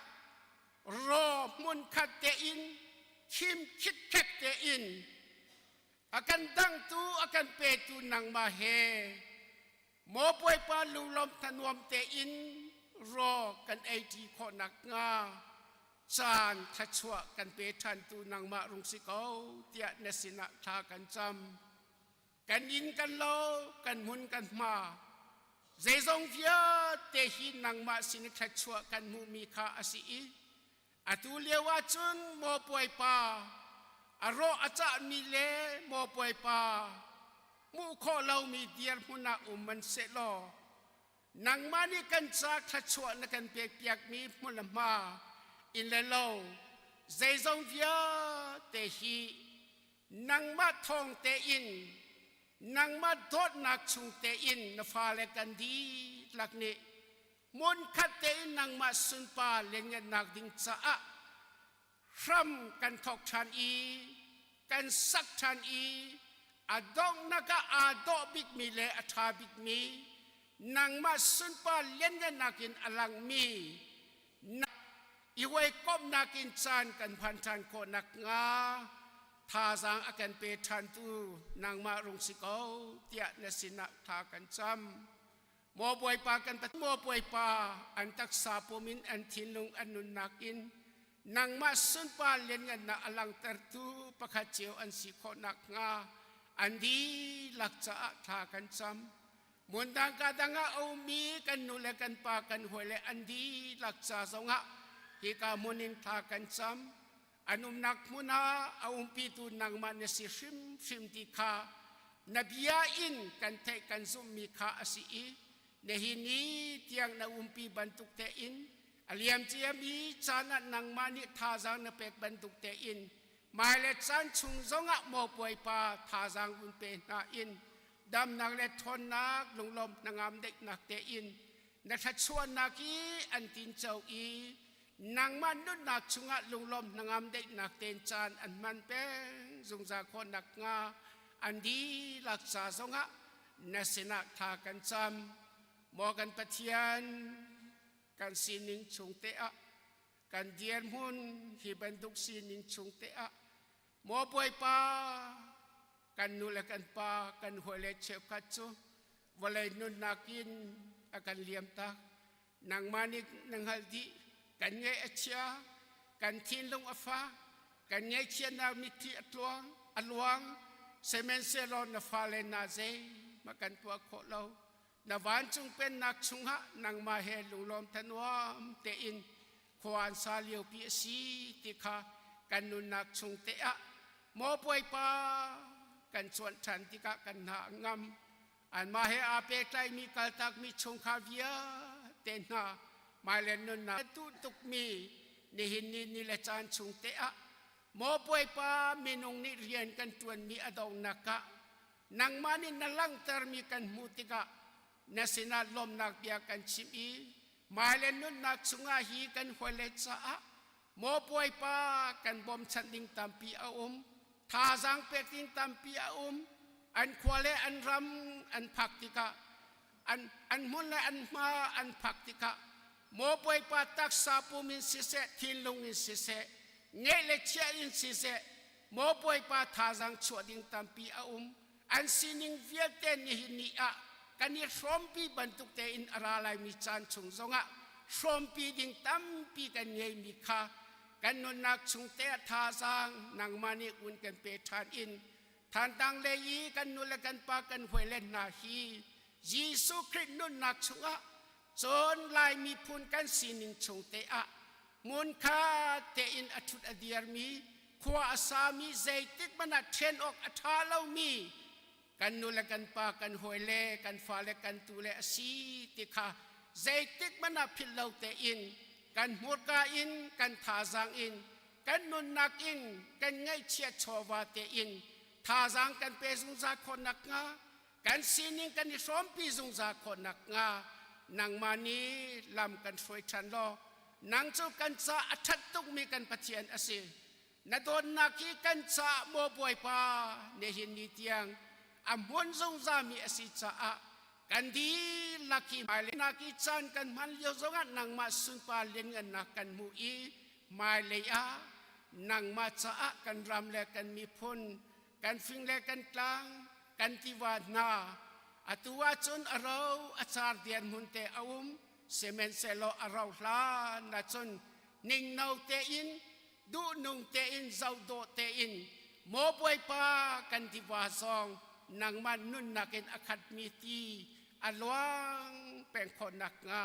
raw hmunkhat tein khim khitkhek tein a kan dangtu a kan petu nangmah he maw Bawipa lunglawm thanuam tein raw kan ei ṭi khawh nakhnga caan thluachuah kan pe ṭhantu nangmah rung si ko tiah na sinah thla kan cam. Kan inn kan lo, kan hmun kan hma, zeizong vialte hi nangmah sin i thluachuah kan hmuhmi kha a si i atu lio ah cun maw Bawipa, a rawh a cahmi le maw Bawipa, Hmuh khawh lomi dirhmun ah um man sehlaw nangmah nih kan ca thluachuah na kan pekpiakmi hmun le hma inn le lo zeizong vialte hi nangmah thawng tein nangmah dawtnak chung tein na fale kan dihlak nih hmunkhat tein nangmah sunpa lianngannak ding caah hram kan thawk ṭhan i kan sak ṭhan i a donghnak ah aa dawh bikmi le a ṭha bikmi nangmah sunpar lianngannak in a langmi i hawikomhnak in caan kan hman ṭhan khawh nakhnga thazaang a kan pe ṭhantu nangmah rung si ko tiah na sinah thla kan cam. Maw Bawipa kan Pathian, Maw Bawipa, an taksa pum in an thinlung an nunnak in nangmah sunpar lianngannak a langhtertu pakhat cio an si khawh nakhnga an dihlak caah thla kan cam. Hmundang ka dang ah a ummi kan nu le kan pa kan hawi le an dihlak ca zongah hika hmun in thla kan cam. An umnak hmun ah a umpitu nangmah na si hrimhrim ti kha na bia in kan theih kan zumhmi kha a si i nihin ni tiang na umpi bantuk tein a liam ciami caan ah nangmah nih thazaang na pek bantuk tein hmailei caan chung zongah maw Bawipa thazaang un pe hna in damnak le ṭhawnnak lunglawm hnangam daihnak tein na thluachuahnak i an tinco i nangmah nunnak chungah lunglawm hnangam daihnak tein caan an hman peng zungzal khawh nakhnga an dihlak ca zongah na sinah thla kan cam. Maw kan Pathian, kan sining chung te ah kan dirhmun hi bantuk sining chung te ah maw Bawipa kan nu le kan pa kan hawi le cheukhat cu vawlei nunnak in a kan liam tak. Nangmah nih na hngalh dih. Kan ngaih a chia, kan thinlung a fak, kan ngaihchiatnak mitthli a tluang, a luang. Sihmanhsehlaw na fale na zeihmah kan tuah khawh lo. Na vancung pennak chungah nangmah he lunglawm thanuam tein khua an sa liopi a si ti kha kan nunnak chung te ah maw Bawipa kan cuanh ṭhan tikah kan hna a ngam. Anmah he aa pehtlaimi kaltakmi chungkhar vialte hna hmailei nunnak duh tukmi nihin ni ni le caan chung te ah maw Bawipa minung nih rian kan ṭuanmi a donghnak ah nangmah nih na langhtermi kan hmuh tikah na sinah lawmnak bia kan chim i hmailei nunnak chungah hi kan hawile caah maw Bawipa kan bawmchanh ding tampi a um thazaang pek ding tampi a um an khua le an ram an phak tikah an an hmun le an hma an phak tikah maw Bawipa taksa pum in siseh thinlung in siseh ngeih le chiah in siseh maw Bawipa thazaang chuah ding tampi a um an sining vialte nihin ni ah kan i hrawmpi bantuk tein a ra laimi caan chung zongah hrawmpi ding tampi kan ngeimi kha kan nunnak chung te thazaang nangmah nih un kan pe ṭhan in Thantlang lei i kan nu le kan pa kan hawile hna hi Jesuh Khrih nunnak chungah cun Lai miphun kan sining chung te ah hmunkhat tein a ṭhut a dirmi khua a sami zeitik hmanh ah ṭhen awk a ṭha lomi kan nu le kan pa kan hawile kan fale kan tule a si ti kha zeitik hmanh ah philh lo tein kan hmurka in kan thazaang in kan nunnak in kan ngaihchiat chawva tein thazaang kan pe zungzal khawh nakhnga kan sining kan i hrawmpi zungzal khawh nakhnga nangmah nih lam kan hruai ṭhan law nang cu kan ca a ṭhat tukmi kan Pathian a si. Na dawtnak hi kan caah maw Bawipa nihin ni tiang a hmun zungzalmi a si caah kan dihlak hi hmailei nak i caan kan hman lio zongah nangmah sunpar lianngannak kan hmuh i hmailei ah nangmah caah kan ram le kan miphun kan fing le kan tlang kan tiva hna atu ahcun a ro a car dirhmun te a um sihmanhsehlaw a ro hlan ahcun ningno tein duhnung tein zohdawh tein maw Bawipa kan tiva zong nangmah nunnak in a khatmi ti a luang peng khawh nakhnga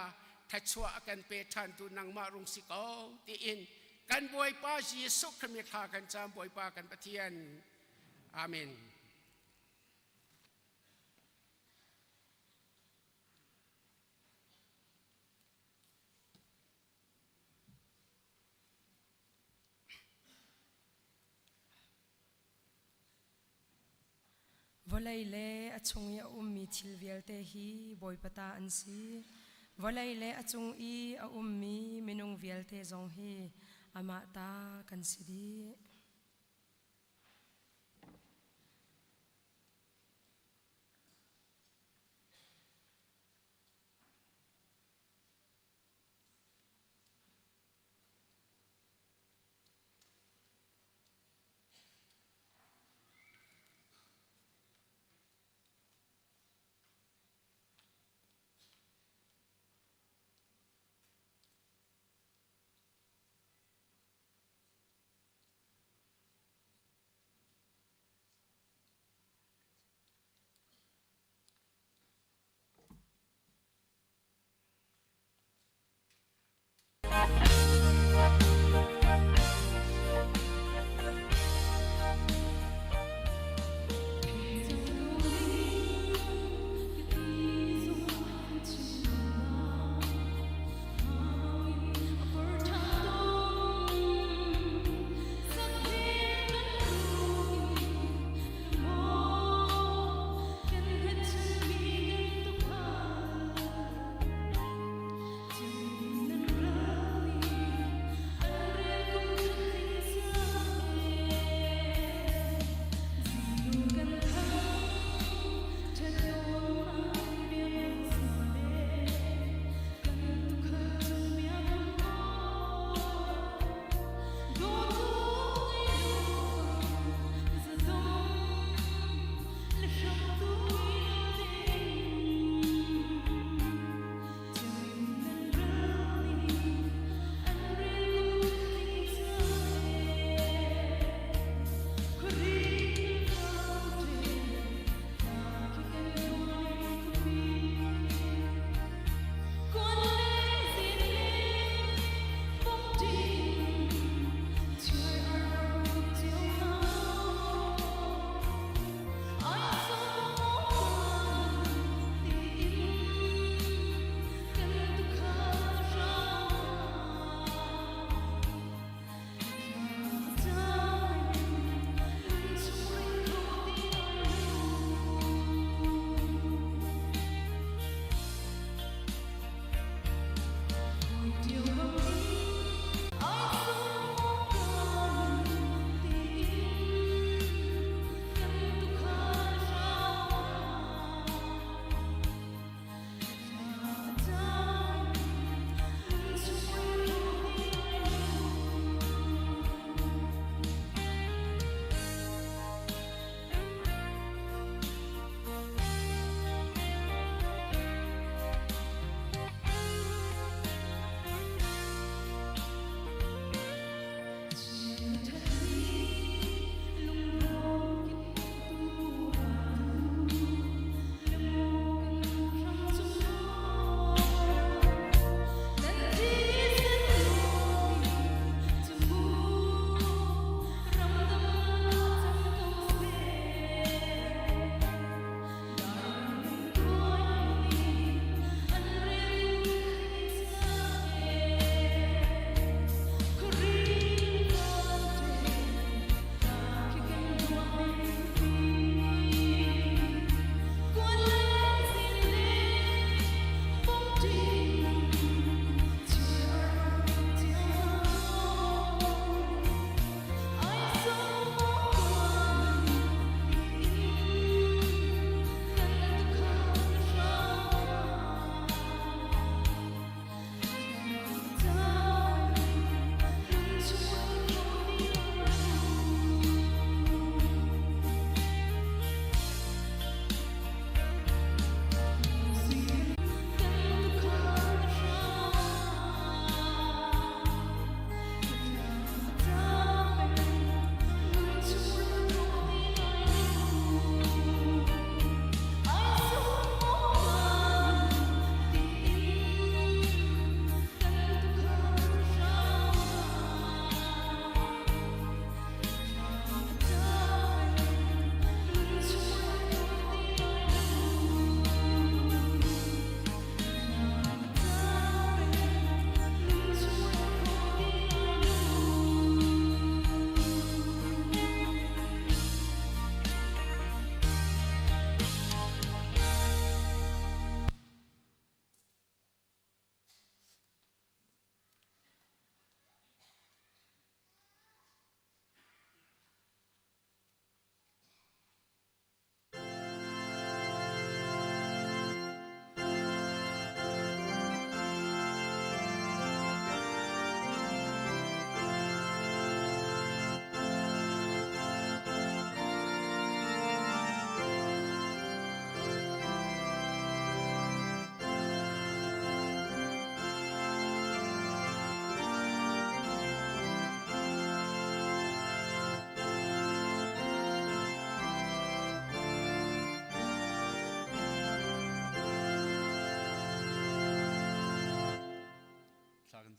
thluachuah a kan pe ṭhantu nangmah rung si ko tiin kan Bawipa Jesuh Khrih thla kan cam Bawipa kan Pathian. Amen. Vawlei le a chung i a ummi thil vialte hi Bawipa ta an si. Vawlei le a cung i a ummi minung vialte zong hi amah ta kan si dih.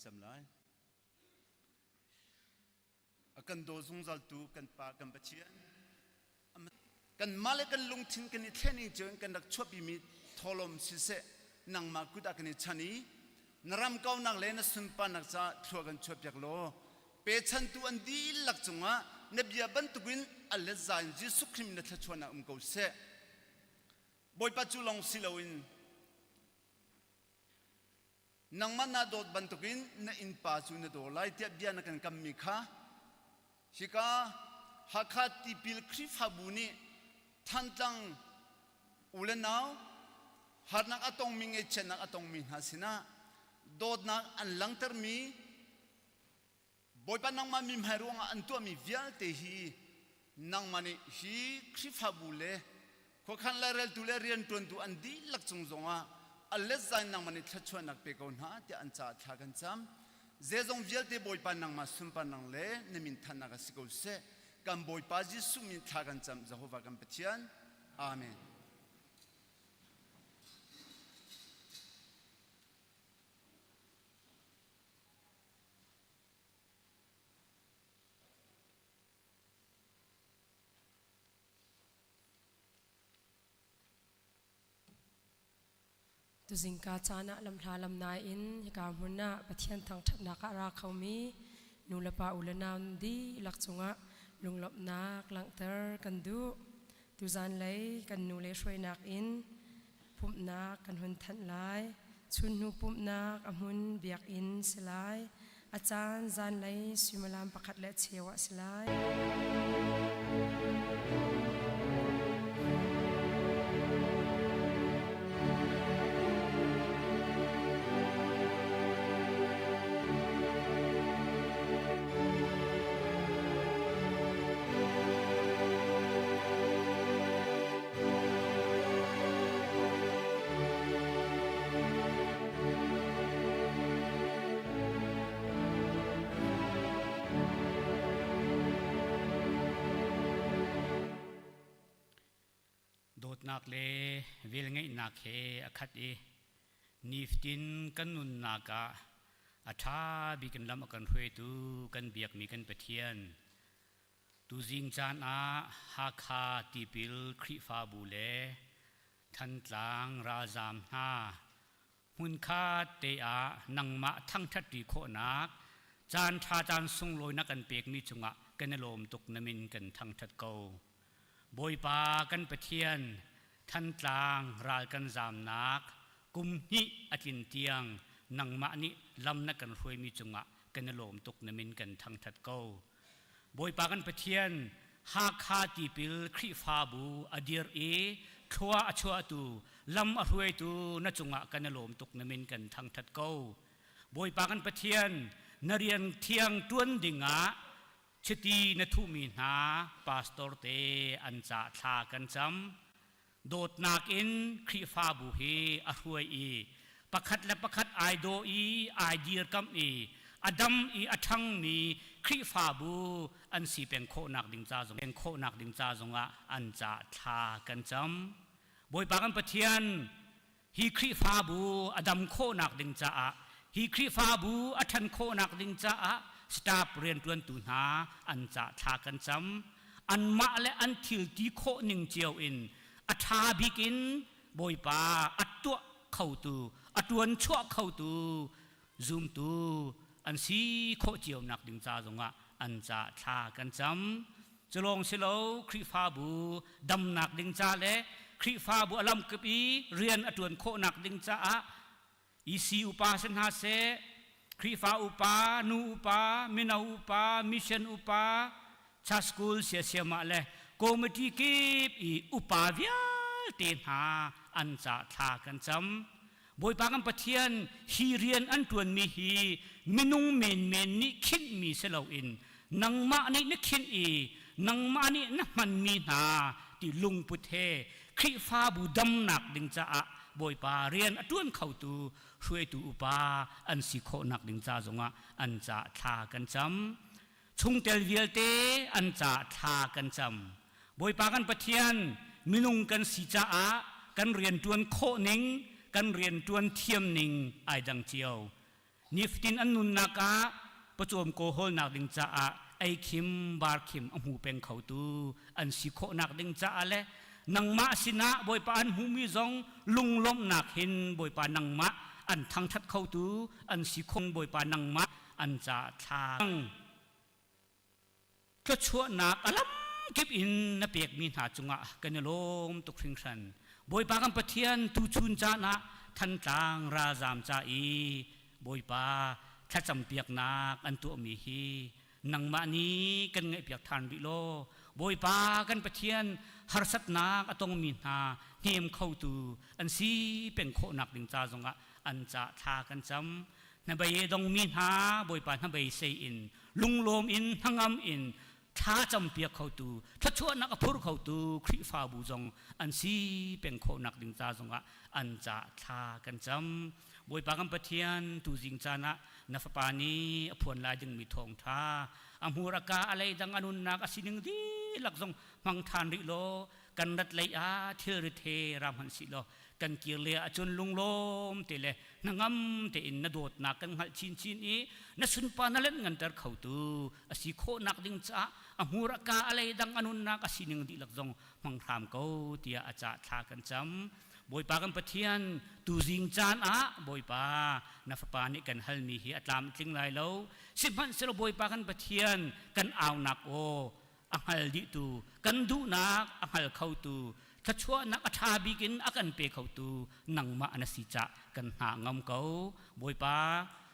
cam lai. A kan daw zungzaltu kan Pa kan Pathian kanmah le kan lungthin kan i thlen i cun kan rak chuahpimi tholom siseh nangmah kut ah kan i chan i na ram kaunak le na sunparnak caah thlua kan chuahpiak law pechantu an dihlak cungah na bia bantukin a let za in Jesuh Khrih na thluachuahnak um ko seh. Bawipa cu lawng si loin nangmah naa dawt bantukin na innpa cu na daw lai tiah bia na kan kammi kha hika Hakha Tipil Khrihfabu nih Thantlang u le nau harnak a tongmi ngaihchiatnak a tongmi hna sinah dawtnak an langhtermi Bawipa nangmah mi hmai ruangah an tuahmi vialte hi nangmah nih hi Khrihfabu le khuakhan laireltu le rianṭuantu an dihlak cung zongah a let zai nangmah nih thluachuahnak pe ko hna tiah an caah thla kan cam. Zeizong vialte Bawipa nangmah sunparnak le na min thannak ah si ko seh. Kan Bawipa Jesuh min thla kan cam Jehovah kan Pathian. Amen. Tuzingka caan ah lamhla lamnai in hika hmun ah Pathian thangṭhatnak ah a ra khomi nulepa u le nau dihlak cungah lunglawmhnak langhter kan duh. Tuzan lei kan nu le hruainak in pumhnak kan hun thanh lai. Chunhnu pumhnak a hmun biakinn si lai. A caan zanlei suimilam pakhat le cheu ah si lai. Dawtnak le velngeihnak he a khat i nifatin kan nunnak ah a ṭha bik in lam a kan hruaitu kan biakmi kan Pathian Tuzing caan ah Hakha tipil Khrihfabu le Thantlang ralzaam hna hmunkhat te ah nangmah thangṭhatṭi khawhnak caanṭha caan sunglawi na kan pekmi cungah kan i lawm tuk na min kan thangṭhat ko. Bawipa kan Pathian Thantlang ral kan zaamnak kum hnih a tlin tiang nangmah nih lam na kan hruaimi cungah kan i lawm tuk na min kan thangṭhat ko. Bawipa kan Pathian Hakha tipil Khrihfabu a dir i thlua a chuahtu lam a hruaitu na cungah kan i lawm tuk na min kan thangṭhat ko. Bawipa kan Pathian na rian thiang ṭuan dingah chiti na thuhmi hna pastor te an ca thla kan cam. Dawtnak in Khrihfabu hi a hruai i pakhat le pakhat ai daw i ai dirkamh i a dam i a ṭhangmi Khrihfabu an si peng khawhnak ding ca zong peng khawhnak ding ca zongah an ca thla kan cam. Bawipa kan Pathian hi Khrihfabu a dam khawhnak ding caah hi Khrihfabu a ṭhan khawhnak ding caah staff rianṭuantu hna an ca thla kan cam. Anmah le an thil ti khawh ning cio in a ṭha bik in Bawipa a tuah khotu, a ṭuan chuah khotu zumtu an si khawh cio nak ding ca zongah an ca thla kan cam. Culawng si lo Khrihfabu damnak ding ca le Khrihfabu a lamkip i rian a ṭuan khawhnak ding caah EC upa si hna seh, Khrihfa upa, nu upa, mino upa, mission upa, church school siasiamah le committee kip i upa vialte hna an ca thla kan cam. Bawipa kan Pathian hi rian an ṭuanmi hi minung menmen nih khinhmi si loin nangmah nih na khinh i nangmah nih na hmanmi hna ti lungput he Khrihfabu damnak ding caah Bawipa rian a ṭuan khotu hruaitu upa an si khawhnak ding ca zongah an ca thla kan cam. Chungtel vialte an ca thla kan cam. Bawipa kan Pathian minung kan si caah kan rianṭuan khawh ning, kan rianṭuan thiam ning ai dang cio. Nifatin an nunnak ah pawcawm kaw hawlnak ding caah ei khim bar khim a hmu peng khotu an si khawhnak ding caah le nangmah sinah Bawipa an hmuhmi zong lunglawmhnak hin Bawipa nangmah an thangṭhat khotu an si khawh Bawipa nangmah an ca thla Thluachuahnak a lamkip in na pekmi hna cungah kan i lawm tuk hringhran. Bawipa kan Pathian tuchun caan ah Thantlang ralzaam ca i Bawipa thlacampiaknak an tuahmi hi nangmah nih kan ngaihpiak ṭhan rih law Bawipa kan Pathian harsatnak a tongmi hna hnem khotu an si peng khawhnak ding ca zongah an ca thla kan cam. Hnabei a dongmi hna Bawipa hnabei sei in lunglawm in hnangam in thla campiak khotu thluachuahnak a phur khotu Khrihfabu zong an si peng khawhnak ding ca zongah an ca thla kan cam. Bawipa kan Pathian tuzing caan ah na fapa nih a phuan lai dingmi thawngṭha a hmur a ka a lei dang a nunnak a sining dihlak zong hmang ṭhan rih law kan rat lei ah thilrit he ra hmanh sih law kan kir le ahcun lunglawm te le hnangam tein na dawtnak kan hngalh chinchin i na sunpa na lanh nganter khotu a si khawhnak ding caah a hmur a ka a lei dang a nunnak a sining dihlak zong hmang hram ko tiah a cah thla kan cam. Bawipa kan Pathian tuzing caan ah Bawipa na fapa nih kan halmi hi a tlam tling lai lo. Sihmanhsehlaw Bawipa kan Pathian kan aunak aw a hngal dihtu kan duhnak a hngal khotu thluachuahnak a ṭha bik in a kan pe khotu nangmah na si cah kan hna ngam ko. Bawipa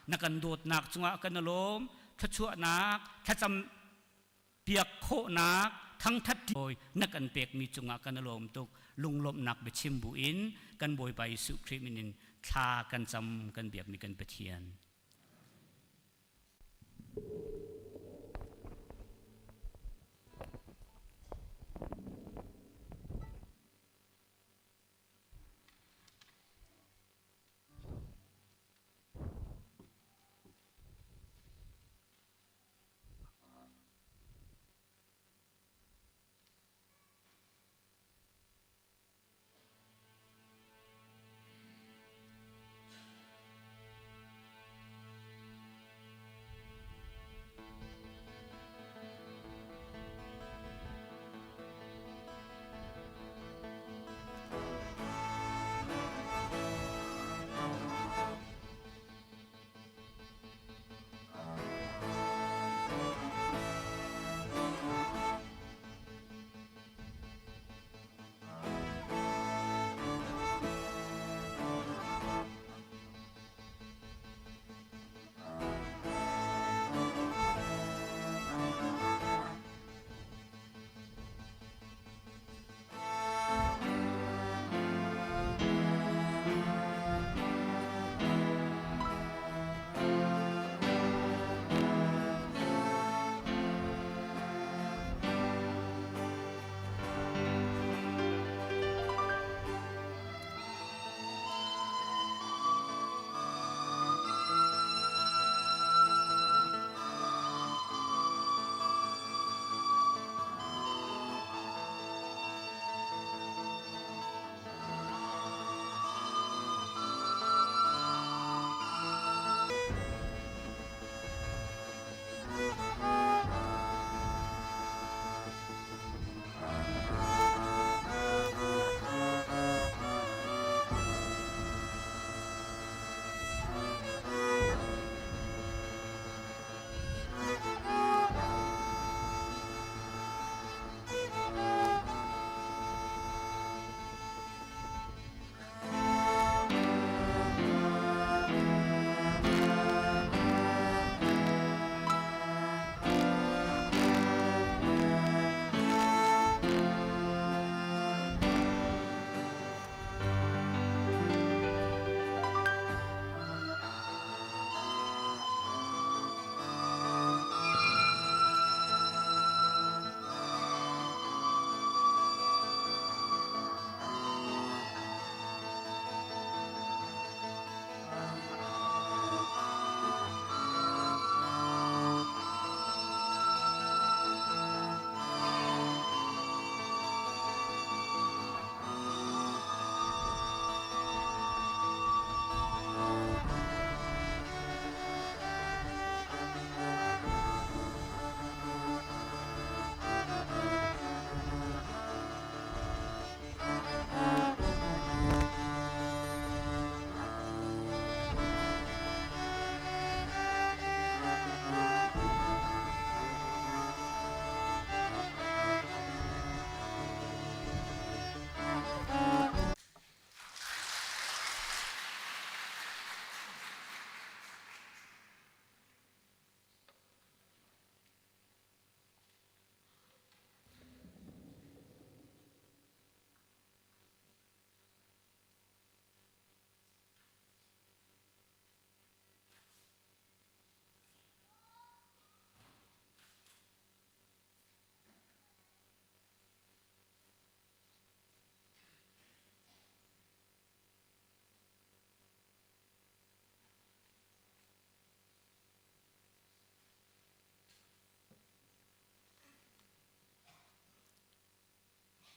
na kan dawtnak cungah kan i lawm. Thluachuahnak thlacam piak khawhnak thangthat na kan pekmi cungah kan i lawm tuk. Lunglawmhnak biachim buin kan Bawipa Jesuh Khrih min in thla kan cam kan biakmi kan Pathian.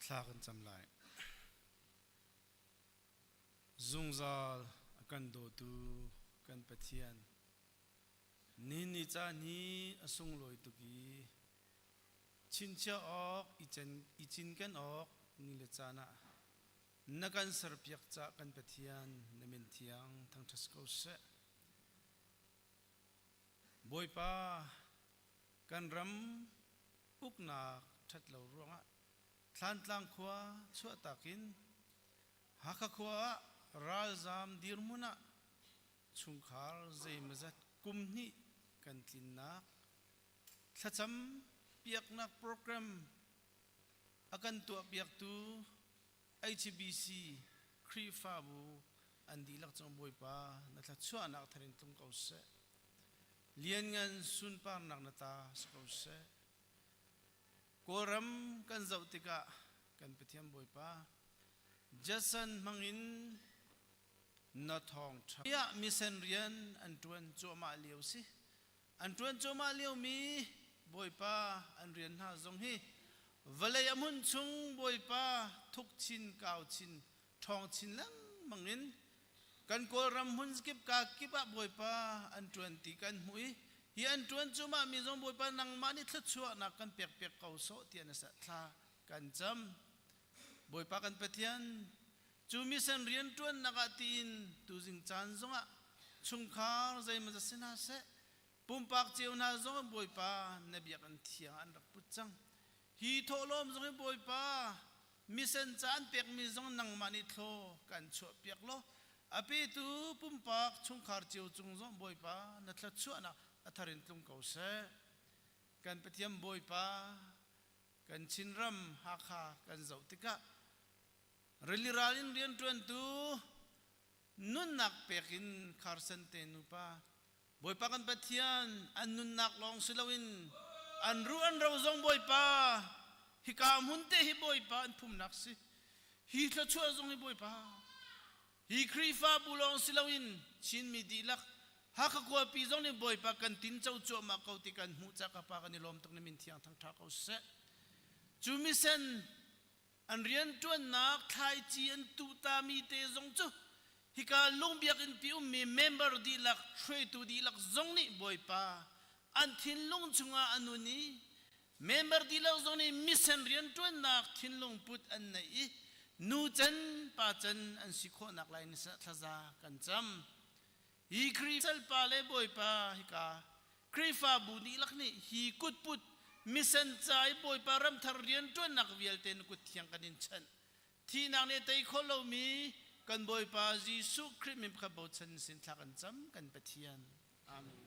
Thla kan cam lai. Zungzal a kan dawtu kan Pathian, ni ni caan hi a sunglawi tuk i chinchiah awk i cinken awk ni le caan ah na kan serpiak cah kan Pathian na min thiang thangṭhat ko seh. Bawipa, kan ram uknak ṭhat lo ruangah Thlantlang khua chuahtak in Hakha khua ah ralzaam dirhmun ah chungkhar zeimawzat kum hnih kan tlinnak thlacam piaknak program a kan tuahpiaktu HBC Khrihfabu an dihlak cung Bawipa na thluachuahnak thar in tlung ko seh. Lianngan sunparnak na ta si ko seh. Kawlram kan zoh tikah kan Pathian Bawipa Jason hmangin na thawngṭha ah misen rian an ṭuan cuahmah lio si. An ṭuan cuahmah liomi Bawipa an rian hna zong hi vawlei a hmun chung Bawipa thuk chin kau chin ṭhawng chin lengmang in kan Kawlram hmun kip ka kip ah Bawipa an ṭuan ti kan hmuh i hi an ṭuan cuahmah mi zong Bawipa nangmah nih thluachuahnak kan pek piak ko sawh tiah na thla kan cam. Bawipa kan Pathian cu mission rianṭuannak ah tiin tuzing caan zongah chungkhar zeimaw si hna seh pumpak cio hna zong Bawipa na biakinn thiang an rak put cang. Hi thawhlawm zong hi Bawipa mission ca an pekmi zong nangmah nih thlaw kan chuahpiak law a petu pumpak chungkhar cio cung zong Bawipa na thluachuahnak a thar in tlung ko seh. Kan Pathian Bawipa kan Chinram Hakha kan zoh tikah rili ral in rianṭuantu nunnak pek in Carson te nupa Bawipa kan Pathian an nunnak lawng si loin an ruh an ro zong Bawipa hika hmun te hi Bawipa an phumnak si hi thluachuah zong hi Bawipa hi Khrihfabu lawng si loin Chinmi dihlak Hakha khuapi zong nih Bawipa kan tinco cuahmah ko ti kan hmuh ca ka pa kan i lawm tuk na min thiang thangṭha ko seh. Cu misen an rianṭuannak thlaici an tuhtami te zong cu hika lungbiakinn pi ummi member dihlak hruaitu dihlak zong nih Bawipa an thinlung chungah a nun i member dihlak zong nih mission rianṭuannak thinlung put an neih i nu can pa can an si khawhnak lai ni thlaza kan cam. Hi Khrih salpa le Bawipa hika Khrihfabu dihlak nih hi kutput misen ca i Bawipa ramthar rianṭuannak vialte na kut thiang kan in chanh. Thihnak nih tei kho lomi kan Bawipa Jesuh Khrih min pakhat bochan sin thla kan cam kan Pathian. Amen.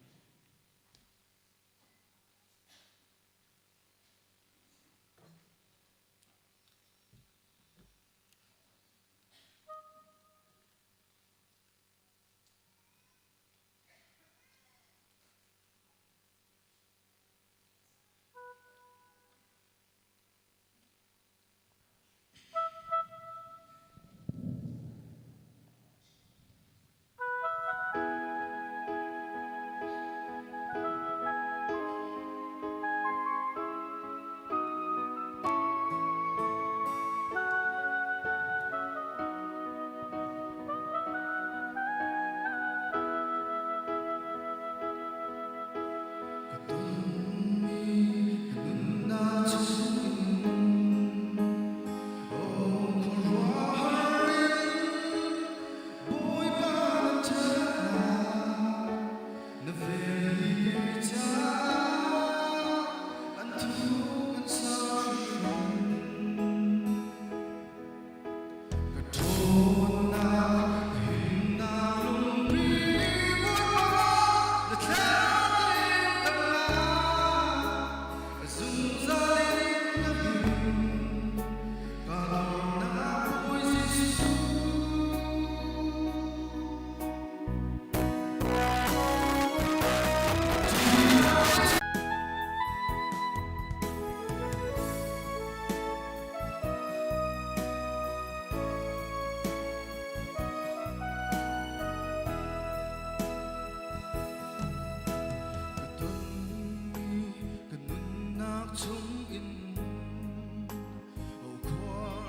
Ka tonmi ka nunnak chungin aw khuaruahhar in Bawipa na ṭhatnak na vel hi kei caah an thuk an sau hringhran. Ka ṭhawnnak himnak lungpi Bawipa na thlarau damnak zungzal in ka him ka dornak Bawi Jesuh. Ka tonmi ka nunnak chungin o khua.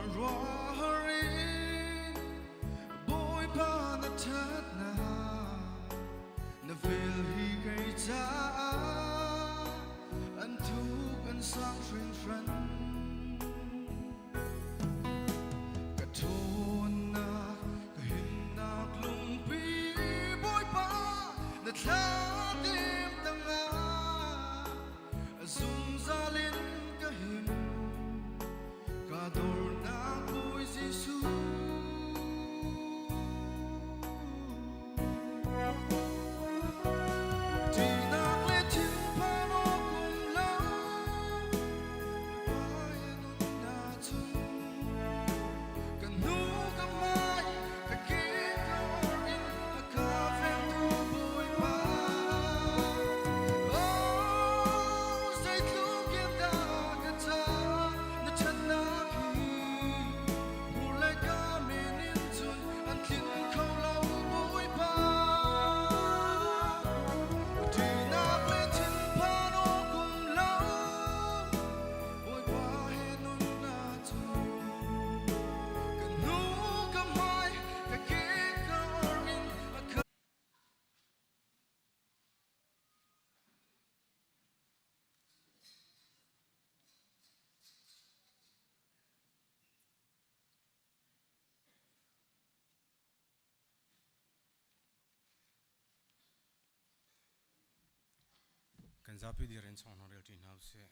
Kan zapi dir in chong rel ṭi hna usih.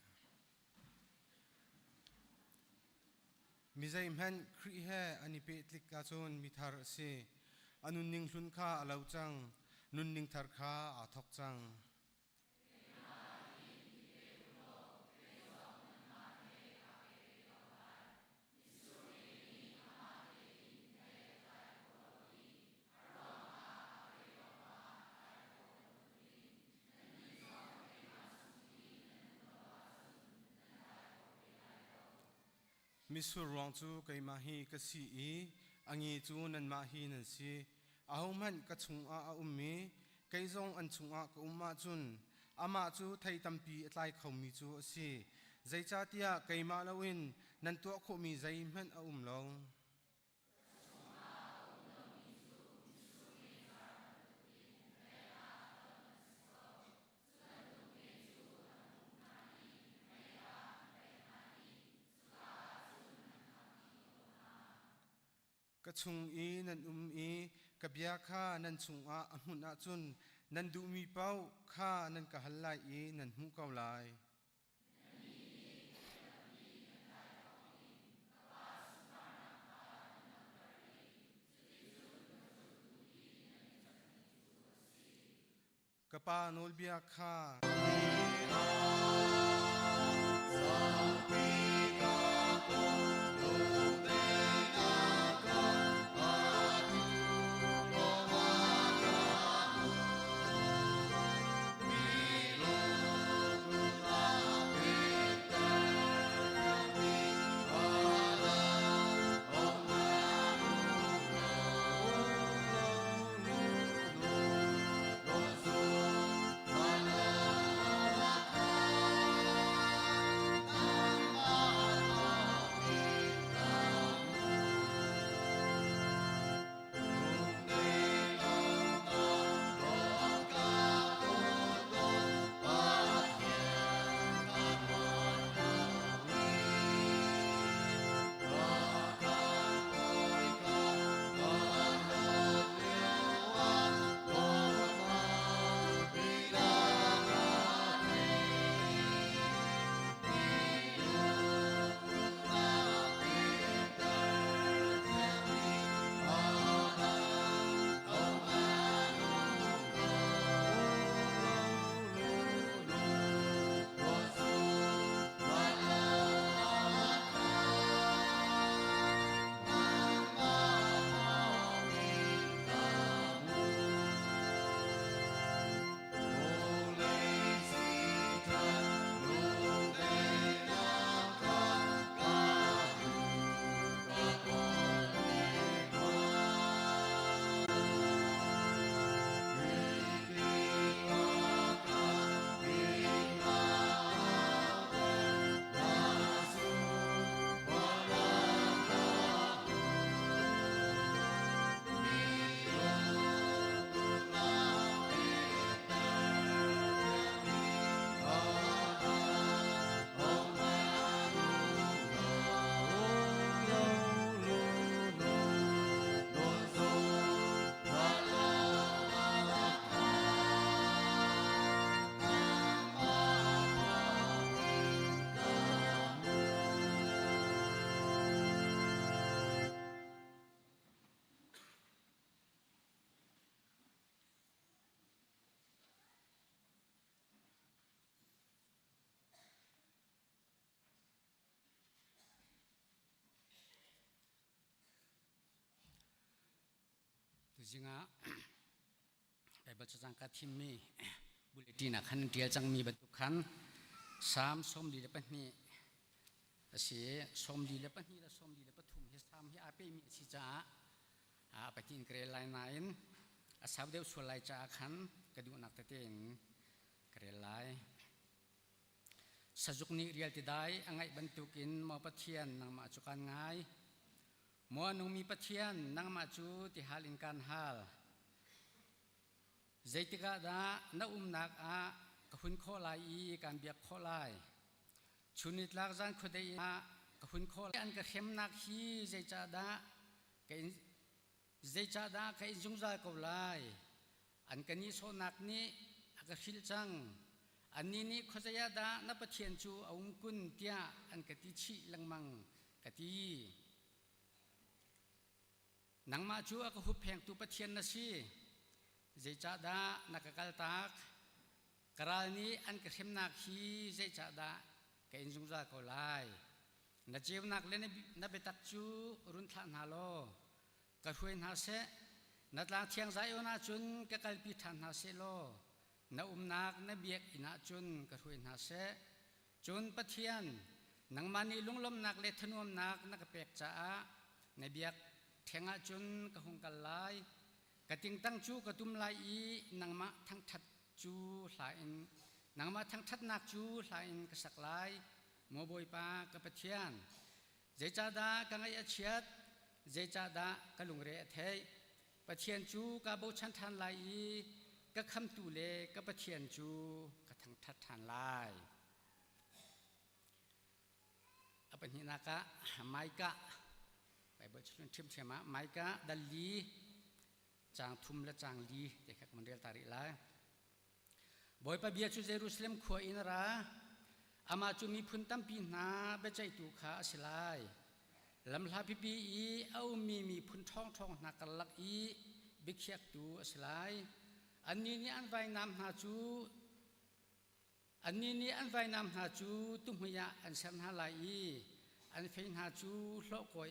Mi zeihmanh Khrih he an i pehtlik ahcun mithar a si. A nunning hlun kha a lo cang, nunning thar kha aa thawk cang. Mitsur ruang cu keimah hi ka si i a nge cu nanmah hi nan si. Ahohmanh ka chungah a um i kei zong an chungah ka um ahcun amah cu thei tampi a tlai khomi cu a si. Zeicahtiah keimah loin nan tuah khawhmi zeihmanh a um lo. Ka chung i nan um i ka bia kha nan chungah a hmunh ahcun nan duhmi paoh kha nan ka hal lai i nan hmuh ko lai. Ka pa nawlbia kha Tuzing ah Bible cacang ka thimmi bulletin ah khan ṭial cangmi bantuk khan Salm 42 a si. 42 le 43 hi Salm hi aa pehmi a si caah a pahnih in ka rel lai nain a sau deuh sual lai caah khan ka duhnak tete in ka rel lai. Sazuk nih rial tidai a ngaih bantukin maw Pathian nangmah cu kaan ngai. Maw a nungmi Pathian nangmah cu tihal in kaan hal. Zeitik ah dah na umnak ah ka hun khawh lai i kaan biak khawh lai? Chun nitlak zan khuadei ah ka hun khawh lai. An ka hremnak hi zeicahdah ka in zeicahdah ka in zungzal ko lai? An ka nihsawhnak nih a ka hrilh cang. Annih nih khuazei ah dah na Pathian cu a um kun tiah an ka ti chih lengmang ka ti. Nangmah cu a ka hupphengtu Pathian na si. Zeicahdah na ka kaltak? Ka ral nih an ka hremnak hi zeicahdah ka in zungzal ko lai? Na ceunak le na biatak cu run thlah hna law ka hruai hna seh. Na tlang thiang Zion ah cun ka kalpi ṭhan hna seh law na umnak na biakinn ah cun ka hruai hna seh. Cun Pathian, nangmah nih lunglawmhnak le thanuamnak na ka pek caah na biak ṭheng ah cun ka hung kal lai. Ka tingtang cu ka tum lai i nangmah thangṭhat cu hla in nangmah thangṭhatnak cu hla in ka sak lai. Maw Bawipa ka Pathian, zeicahdah ka ngaih a chiat? Zeicahdah ka lungre a theih? Pathian cu kaa bochan ṭhan lai i ka khamtu le ka Pathian cu ka thangṭhat ṭhan lai. A pahnihnak ah Micah Bible chungin ṭhiamṭhiam ah Micah dal li caang thum le caang li te kha kan rel ta rih lai. Bawipa bia cu Jerusalem khua in a ra. Amah cu miphun tampi hna biaceihtu kha a si lai. Lamhla pipi i a ummi miphun ṭhawngṭhawng hna karlak i biakhiaktu a si lai. Annih nih an vainam hna cu Annih nih an vainam hna cu tuhmui ah an ser hna lai i an fei hna cu hlawhkawi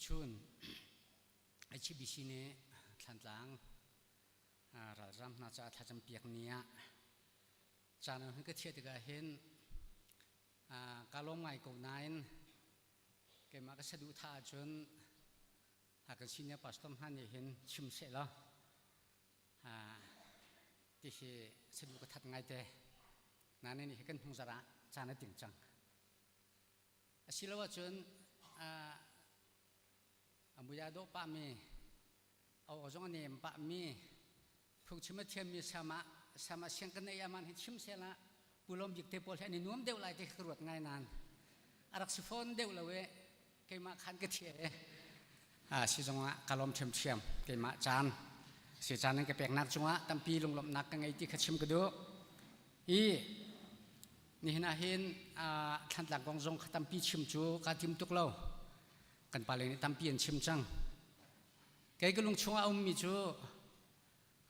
Tuchun HBC nih Thlantlang ralzam hna caah thlacam piak ni ah caan an hun ka thiah tikah hin ka lawm ngai ko nain keimah ka saduhthah ahcun kan senior pastor hna nih hin chim seh law ti hi saduh ka that ngai te nain hi kan hnung zarh ah caan a ting cang. Asilo ahcun a mui aa dawh pahmi, a aw zong a nem pahmi, phungchim a thiammi sama sama siang kan nei aman hi chim sela pulom bik te pawl hi an i nuam deuh lai ti ka ruat ngai nan a rak si fawn deuh lo e keimah khan ka thie e a si zongah ka lawm ṭhiamṭhiam keimah caan si caan an ka peknak cungah tampi lunglawmhnak ka ngei ti kha chim ka duh i Nihin ah hin Thlantlang kong zong kha tampi chim cu kaa tim tuk lo. Kan pale nih tampi an chim cang. Kei ka lung chungah a ummi cu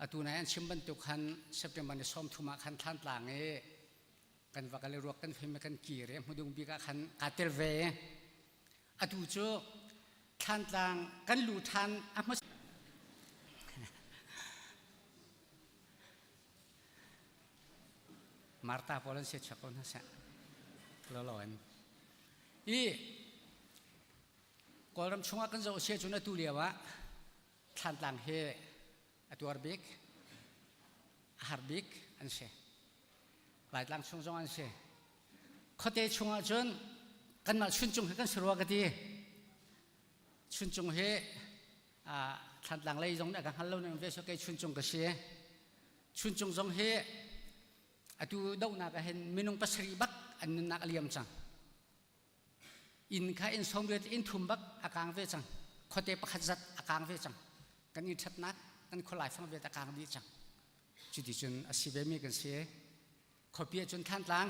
atu nai an chim bantuk khan September ni 30 ah khan Thlantlang i kan va kal i ruak kan fim i kan kir i hmudung bik ah khan kaa tel ve. Atu cu Thlantlang kan lu ṭhan a hmasa Martha pawl an siachak ko hna seh. Lolo in. I Kawlram chungah kan zoh sia cun atu lio ah Thlantlang hi a tuar bik, a har bik an si. Laitlang chung zong an si. Khuate chungah cun kanmah Chuncung hi kan si rua ka ti. Chuncung hi Thlantlang lei zong nih a ka hngal lo ning ve so kei Chuncung ka si. Chuncung zong hi atu dohnak ah hin minung pasarih bak an nunnak a liam cang. Inn kha inn sawmriat inn thum bak a kaang ve cang. Khuate pakhat zat a kaang ve cang. Kan inn ṭhatnak kan khualai fang vialte a kaang dih cang. Cuti cun a si vemi kan si. Khuapi ah cun Thlantlang,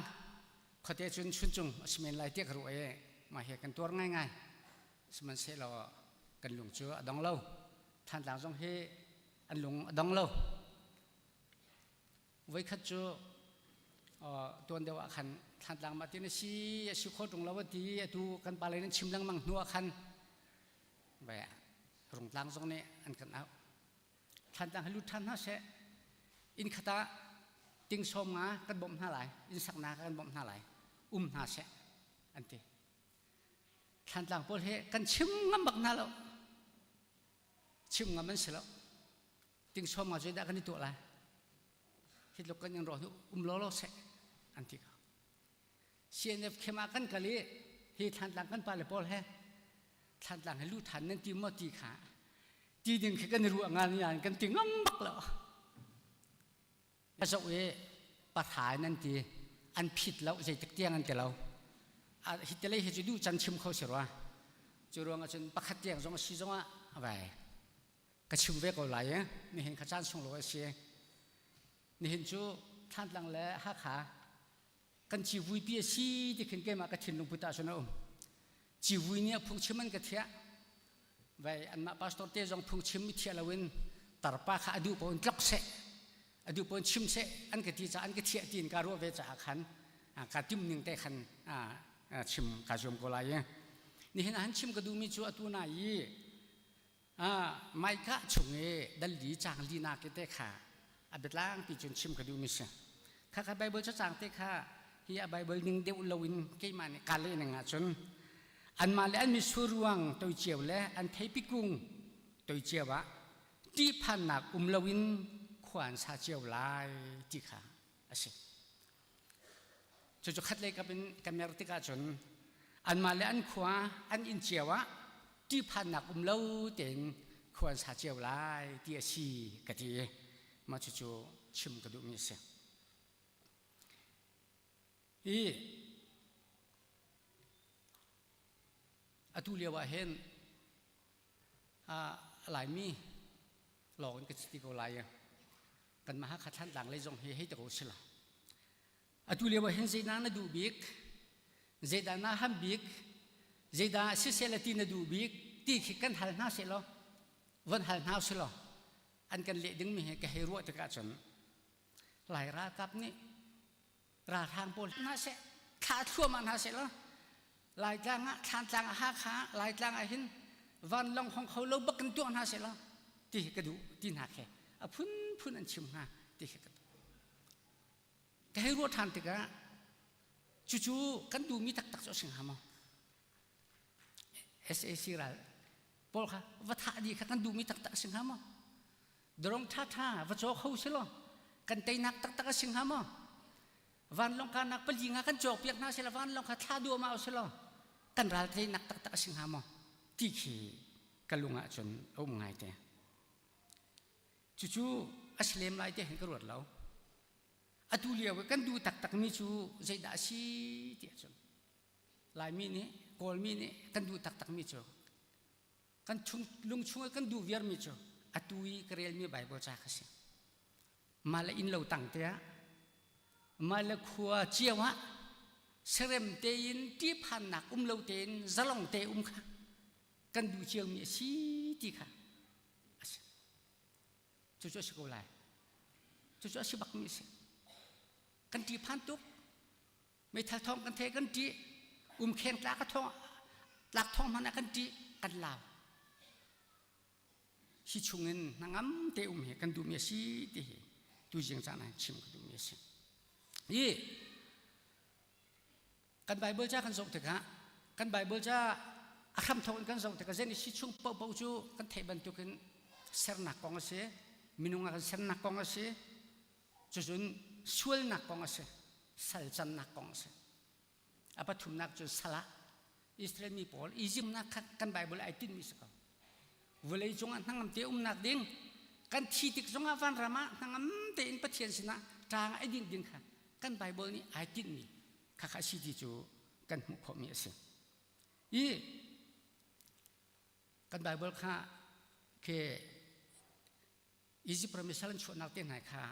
khuate cun Chuncung a si men lai tiah ka ruah i mah hi kan tuar ngaingai. Sihmanhsehlaw kan lung cu a dong lo. Thlantlang zong hi an lung a dong lo. Voikhat cu tuan deuh ah khan Thlantlang mah tin a si a si kho ṭung lo a ti atu kan pale nan chim lengmang hnu ah khan vai Rungtlang zong nih an kan auh. Thlantlang hi lut ṭhan hna seh. Inn khat ah ting sawm nga kan bawmh hna lai, inn saknak kan bawmh hna lai, um hna seh an ti. Thlantlang pawl hi kan chim ngam bak hna lo. Chim ngam an si lo. Ting sawm nga zeidah kan i tuah lai? Hi tluk kan in rawh um law law seh an ti ko. CNF khem ah kan kal i hi Thlantlang kan pale pawl he Thlantlang he lu than nan ti maw ti kha ti ding khi kan i ruah ngan yan kan ti ngam bak lo. A zoh i pathai nan ti an phit lo zeitik tiang an ti lo. Hi te lei hi cu duh can chim kho si rua. Cu ruang ahcun pakhat tiang zong a si zong ah vai ka chim ve ko lai i nihin kha caan sunglawi a si. Nihin cu Thlantlang le Hakha kan civuipi a si ti khin keimah ka thinlung put ah cun a um. Civui nih a phungchim an ka thiah. Vai anmah pastor te zong phungchim i thiah loin tarpa kha a duh paoh in tlok seh, a duh paoh in chim seh an ka ti caah an ka thiah tiin kaa ruah ve caah khan ka tim ning te khan chim kaa zuam ko lai i. Nihin ah han chim ka duhmi cu atu na i Micah chung i dalli caang linak i te kha a biatlangpi cun chim ka duhmi si. Khakha Bible cacang te kha hi a Bible ning deuh loin keimah nih kaa leh ning ahcun anmah le an mitsur ruang toi cio le an theipi kung toi cio ah ṭihphannak um loin khua an sa cio lai ti kha a si. Cucu khatlei kap in ka mer tikah cun anmah le an khua an inn cio ah ṭihphannak um lo tein khua an sa cio lai ti a si ka ti i mah cucu chim ka duhmi a si. Hi atu lio ah hin a Laimi lawng in ka ti ko lai i kanmah Hakha Thlantlang lei zong hi hei ti ko si lo. Atu lio ah hin zeidah na duh bik? Zeidah na ham bik? Zeidah siseh le ti na duh bik? Ti khi kan hal hna seh law, von hal hna usih law, an kan leh dingmi hi ka hei ruah tikah cun Lai ralkap nih ralhrang pawl hna seh, thlah thluahmah hna seh law, Laitlang ah, Thlantlang ah, Hakha ah, Laitlang ah hin. Vanlawng hong kho lo bak in tuah hna seh law ti hi ka duh ti hna khi a phunphun an chim hnga ti khi ka duh. Ka hei ruah ṭhan tikah cucu kan duhmi taktak cu a si hnga maw? SAC ral pawl kha va thah dih kha kan duhmi taktak a si hnga maw? Drone ṭhaṭha va caw kho si law kan teinak taktak a si hnga maw? Vanlawng karnak pali nga kan cawkpiak hna sila vanlawng kha thla duahmah u silaw kan ral teinak taktak a si hnga maw? Ti khi ka lung ah cun a um ngaite. Cucu a si lem lai ti hin ka ruat lo. Atu lio i kan duh taktakmi cu zeidah a si ti ahcun Laimi nih Kawlmi nih kan duh taktakmi cu kan chung lungchung i kan duh viarmi cu atu i ka relmi Baibal ca kha si. Mah le innlo tang te ah mah le khua cio ah serem tein ṭihphannak um lo tein zalong te um kha kan duh ciomi a si ti kha a si. Cucu a si ko lai. Cucu a si bakmi a si. Kan ṭihphan tuk. Meithal thawng kan thei kan ṭih. Umkheng tlak a thawng tlak thawng hmanh ah kan ṭih kan lau. Hi chungin hnangam te um hi kan duhmi a si ti hi tuzing caan ah chim ka duhmi a si. Hi kan Bible ca kan zoh tikah kan Bible ca a hramthawk in kan zoh tikah Genesis chung paohpaoh cu kan theih bantukin sernak kong a si minung a kan sernak kong a si cucun sualnak kong a si sal cannak kong a si a pathumnak cu sal ah Israel mi pawl Egypt nak kha kan Bible ai tinhmi si ko vawlei cungah hnangam te umnak ding kan thi tik zongah vanram ah hnangam tein Pathian sinah ṭang ai dinh ding kha kan Bible nih ai tinhmi kha kha si ti cu kan hmuh khawhmi a si i kan Bible kha ke Egypt ram i sal an chuahnak te hna kha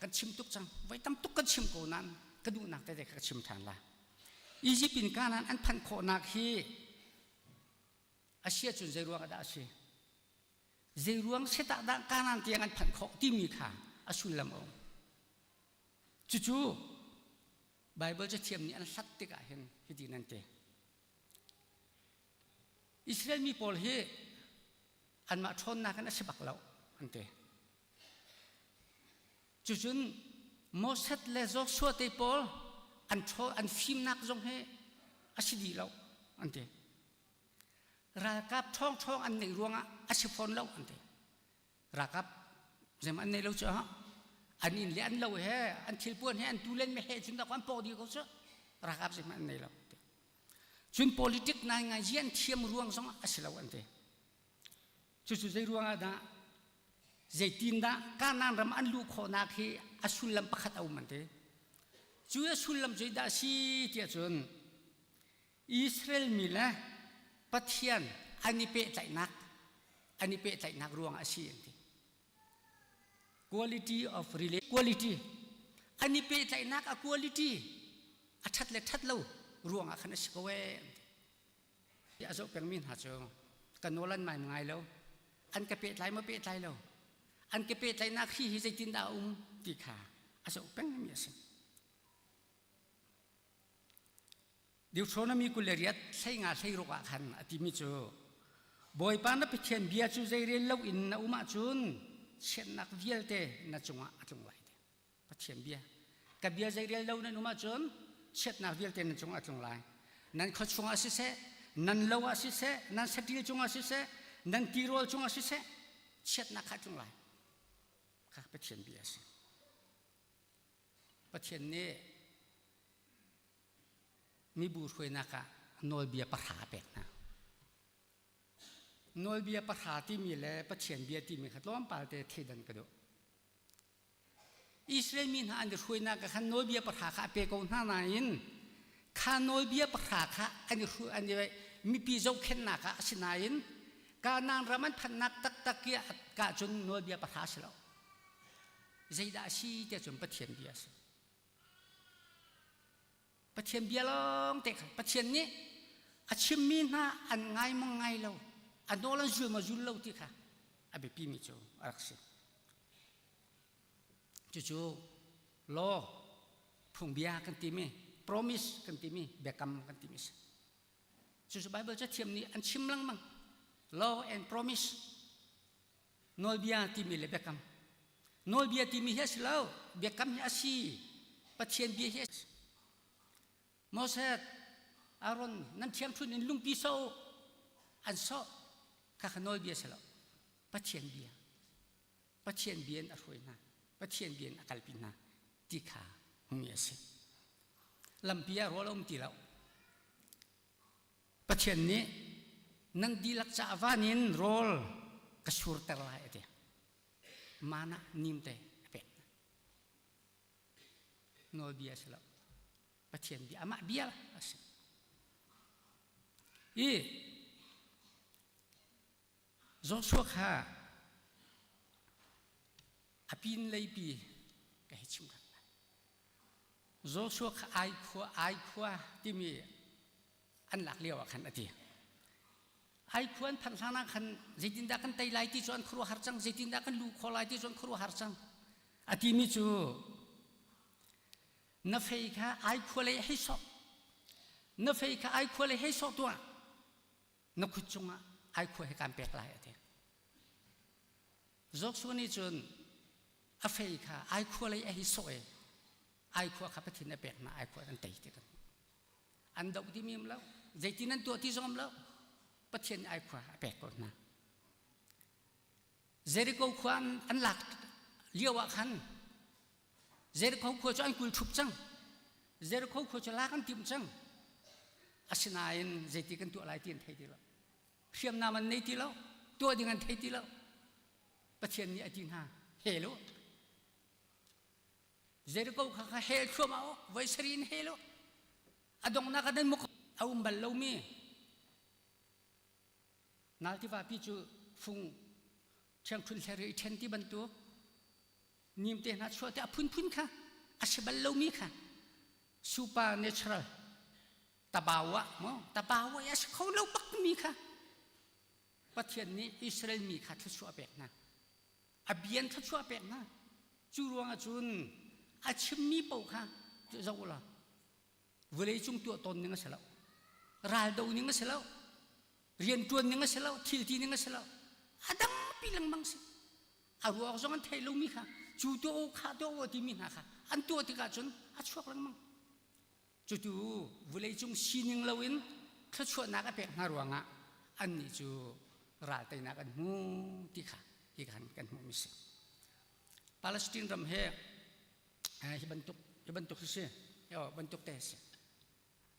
kan chim tuk cang voi tam tuk kan chim ko nain ka duhnak tete kha ka chim ṭhan la Egypt in Kanaan an phanh khawhnak hi a si ahcun zei ruang ah dah a si zei ruang set ah dah Kanaan tiang an phanh khawh timi kha a sullam a um cucu Bible cathiam nih an hlat tikah hin hitin an ti Israel mi pawl hi anmah ṭhawnnak in a si bak lo an ti Cucun Moses le Joshua te pawl an ṭhaw an fimnak zong hi a si dih lo an ti. Ralkap ṭhawngṭhawng an neih ruangah a si fawn lo an ti. Ralkap zeimah an nei lo cu an inn le an lo he an thilpuan he an tulen me he cun an paw dih ko cu ralkap zeimah an nei lo. Cun politic ngai ngai an thiam ruang zong a si lo an ti. Cucu zei ruangah dah zeitindah Kanaan ram an luh khawhnak hi a sullam pakhat a um an ti. Cu a sullam cu dah a si tiah cun Israel mi le Pathian an i pehtlaihnak an i pehtlaihnak ruangah a si an ti. Quality of relation quality an i pehtlaihnak a quality a ṭhat le ṭhat lo ruangah khan a si ko ee an ti. A zoh pengmi hna cu ka nawl an mai ngai lo an ka pehtlai maw pehtlai lo an ka pehtlaihnak hi hi zeitindah a um ti kha a zoh pengmi a si. Deuteronomy 28 hlei nga hlei ruk ah khan a timi cu Bawipa na Pathian bia cu zeirel loin na um ahcun chiatnak vialte na cungah a tlung lai ti. Pathian bia. Ka bia zeirel lo nan um ahcun chiatnak vialte nan cungah a tlung lai. Nan khua chungah siseh, nan lo ah siseh, nan saṭil cungah siseh, nan tirawl cungah siseh, chiatnak kha a tlung lai. Kha Pathian bia a si. Pathian nih mibu hruainak ah nawlbia pahra a pek hna. Nawlbia pahra timi le Pathian bia timi kha tlawmpal te thleidan ka duh. Israel mi hna an i hruainak ah khan nawlbia pahra kha a pe ko hna nain kha nawlbia pahra kha an i hru an i mipi zohkhenhnak ah a si nain Kanaan ram an phanhnak taktak i ka cun nawlbia pahra a si lo. Zeidah a si tiah cun Pathian bia a si. Pathian bia lawng te kha Pathian nih a chimmi hna an ngai maw ngai lo a nawl an zul maw zul lo ti kha a biapimi cu a rak si. Cucu law phungbia kan timi promise kan timi biakam kan timi si. Cucu Bible cathiam nih an chim lengmang. Law and promise. Nawlbia timi le biakam. Nawlbia timi hi a si lo. Biakam hi a si. Pathian bia hi a si. Moses, Aaron, nan thiangṭhun in lungpi sawh u. An sawh. Khakha nawlbia si lo. Pathian bia. Pathian bia in a hruai hna. Pathian bia in a kalpi hna ti kha hmumi a si. Lampi ah rawl a um ti lo. Pathian nih nan dihlak caah van in rawl ka surter lai a ti. Mana nimte a pek hna. Nawlbia a si lo. Pathian bia amah bia a si. I Joshua kha a pin leipi ka hei chim rak lai. Joshua kha ai khua ai khua timi an lak lio ah khan a ti. Ai khua an phanh hlan ah khan zeitindah kan tei lai ti cu an khuaruahhar cang, zeitindah kan lu khawh lai ti cu an khuaruahhar cang. A timi cu na fei kha ai khua lei hei sawh. Na fei kha ai khua lei hei sawh tuah. Na kut cungah ai khua he kaan pek lai a ti. Joshua nih cun a fei kha ai khua lei a hi sawh i ai khua kha Pathian a pek hna ai khua an tei ti kan an doh timi um lo zeitin an tuah ti zong um lo Pathian nih ai khua a pek ko hna Jericho khua an lak lio ah khan Jericho khua cu an kul ṭhup cang Jericho khua cu lak an timh cang asinain zeiti kan tuah lai ti an thei ti lo hriamnam an nei ti lo tuah ding an thei ti lo Pathian nih a ti hna hel u Jericho kha kha hel thluahmah u voi sarih in hel u a donghnak ah nan muk a um bal lomi nal tiva pi cu fung ṭhiangṭhun hler i ṭhen ti bantuk nimte hna chuah te a phunphun kha a si bal lomi kha supernatural tabawa mo tabawa a si kho lo bak mi kha Pathian nih Israel mi kha thluachuah a pek hna a bian thluachuah a pek hna cu ruangah cun a chimmi paoh kha zoh u law vawlei cung tuah tawn ning a si lo ral do ning a si lo rian ṭuan ning a si lo thil ti ning a si lo a dangpi lengmang si a ruak zong an theih lomi kha cu tuah u kha tuah u timi hna kha an tuah tikah cun a chuak lengmang Cutu vawleicung sining loin thluachuahnak a pek hna ruangah annih cu ral teinak an hmu ti kha hi khan kan hmuhmi si. Palestine ram he hi bantuk hi bantuk hi si bantuk te si.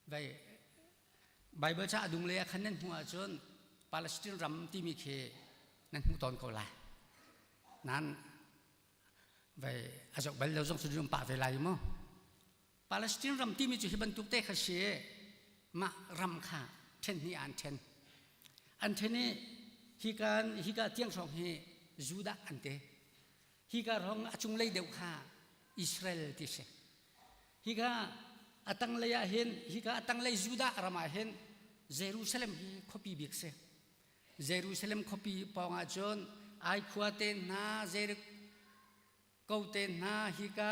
Vai Bible ca a dung lei ah khan nan hmuh ahcun Palestine ram timi khi nan hmuh tawn ko lai. Nan vai a zoh bal lo zong cu dum pah ve lai mu. Palestine ram timi cu hi bantuk te kha si mah ram kha ṭhen hnih ah an ṭhen. An ṭhen i hika hika tiang hrawng hi Judah an ti. Hika hrawng a cunglei deuh kha Israel ti si. Hika a tanglei ah hin hika a tanglei Judah ram ah hin Jerusalem hi khuapi bik si. Jerusalem khuapi pawng ah cun ai khua te hna Jericho ko te hna hika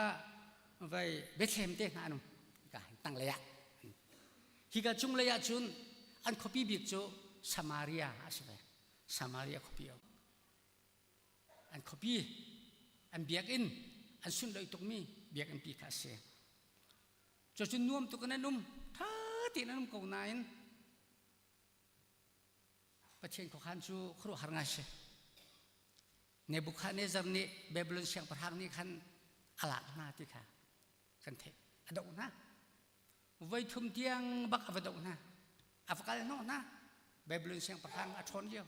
vai Bethlehem te hna an um hika tanglei ah hika cunglei ah cun an khuapi bik cu Samaria a si ve Samaria khuapi um an khuapi an biakinn an sunlawih tukmi biakinn pi kha a si cucun nuam tuk in an um ṭha tein an um ko nain Pathian khuakhan cu khuaruahhar ngai si. Nebuchadnezzar nih Babylon siangpahrang nih khan a lak hna ti kha kan theih. A doh hna. Voi thum tiang bak a va doh hna. A va kal hnawh hna. Babylon siangpahrang a ṭhawn lio.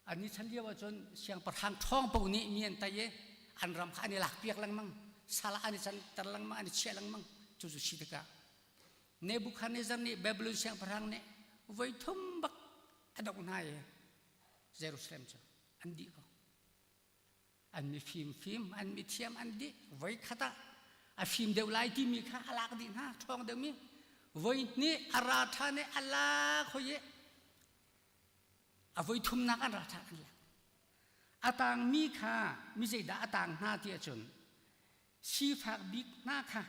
An i chan lio ahcun siangpahrang ṭhawng paoh nih mi an tai i an ram kha an i lakpiak lengmang. Sal ah an i canter lengmang, an i chiah lengmang. Cucu si tikah Nebuchadnezzar nih Babylon siangpahrang nih voi thum bak a doh hna i Jerusalem cu an dih ko. An mi fimfim, an mi thiam an dih. Voi khat ah a fim deuh lai timi kha a lak dih hna, ṭhawng deuhmi. Voi hnih a ra ṭhan i a lak hoi i a voi thumnak an ra ṭhan an lak. A tangmi kha mi zeidah a tang hna ti ahcun sifak bik hna kha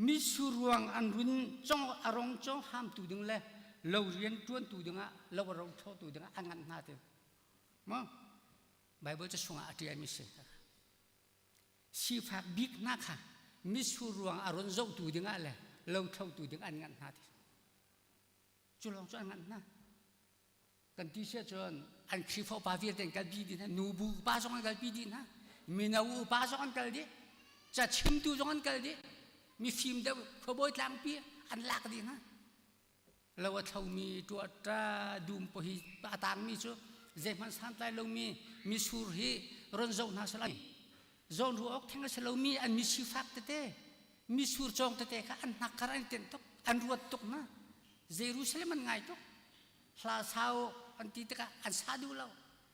mitsur ruang an run cong a rong cong hamtu ding le. Lo rian ṭuantu dingah lo a ro ṭhawtu dingah a nganh hna ti. Maw? Bible ca chungah a ṭialmi si. Sifak bik hna kha mitsur ruang a ron zohtu dingah le lo thlotu ding an nganh hna ti. Cu lawng cu an nganh hna. Kan ti sia cun an Khrihfa upa vialte an kalpi dih hna, nubu upa zong an kalpi dih hna, mino upa zong an kal dih, ca chimtu zong an kal dih, mifim deuh khuabawi tlangpi an lak dih hna. Lo a thlomi ṭuahṭa dum pahi a tangmi cu zeihmanh santlai lomi misur hi ron zoh hna sehla zawn ruah awk theng a si lomi an misifak tete misur cawng tete kha an hnakkar an tenh tuk an ruat tuk hna. Jerusalem an ngai tuk. Hla sau an ti tikah an sa duh lo,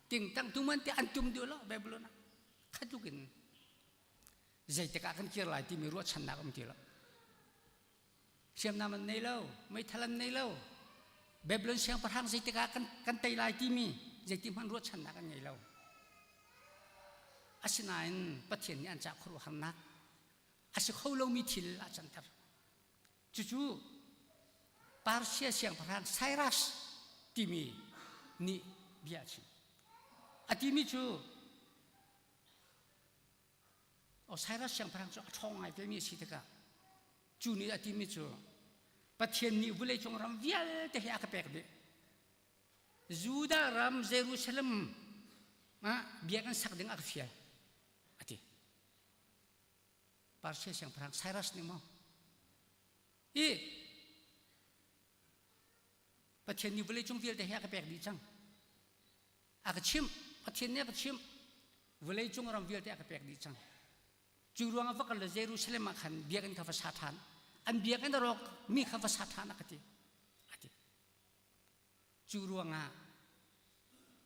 tingtang tum an ti an tum duh lo. Babylon ah khatluk in zeitik ah kan kir lai timi ruahchannak um ti lo. Hriamnam an nei lo, meithal an nei lo. Babylon siangpahrang zeitik ah kan, kan tei lai timi zeiti hmanh ruahchannak an ngei lo. Asinain Pathian nih an cah khuaruahharnak a si kho lomi thil a canter. Cucu Persia siangpahrang Cyrus timi nih bia a chim. A timi cu Osiris siangpahrang cu a ṭhawng ngai vemi a si tikah cu nih a timi cu Pathian nih vawleicung ram vialte hi a ka pek dih. Judah ram Jerusalem ah biakinn sak ding a ka fial a ti. Persia siangpahrang Cyrus nih maw i Pathian nih vawleicung vialte hi a ka pek dih cang. A ka chimh. Pathian nih a ka chimh. Vawleicung ram vialte a ka pek dih cang. Cu ruangah va kal le Jerusalem ah khan biakinn kha va sa ṭhan. An biakinn a rawk mi kha va sa ṭhan a ka ti. A ti. Cu ruangah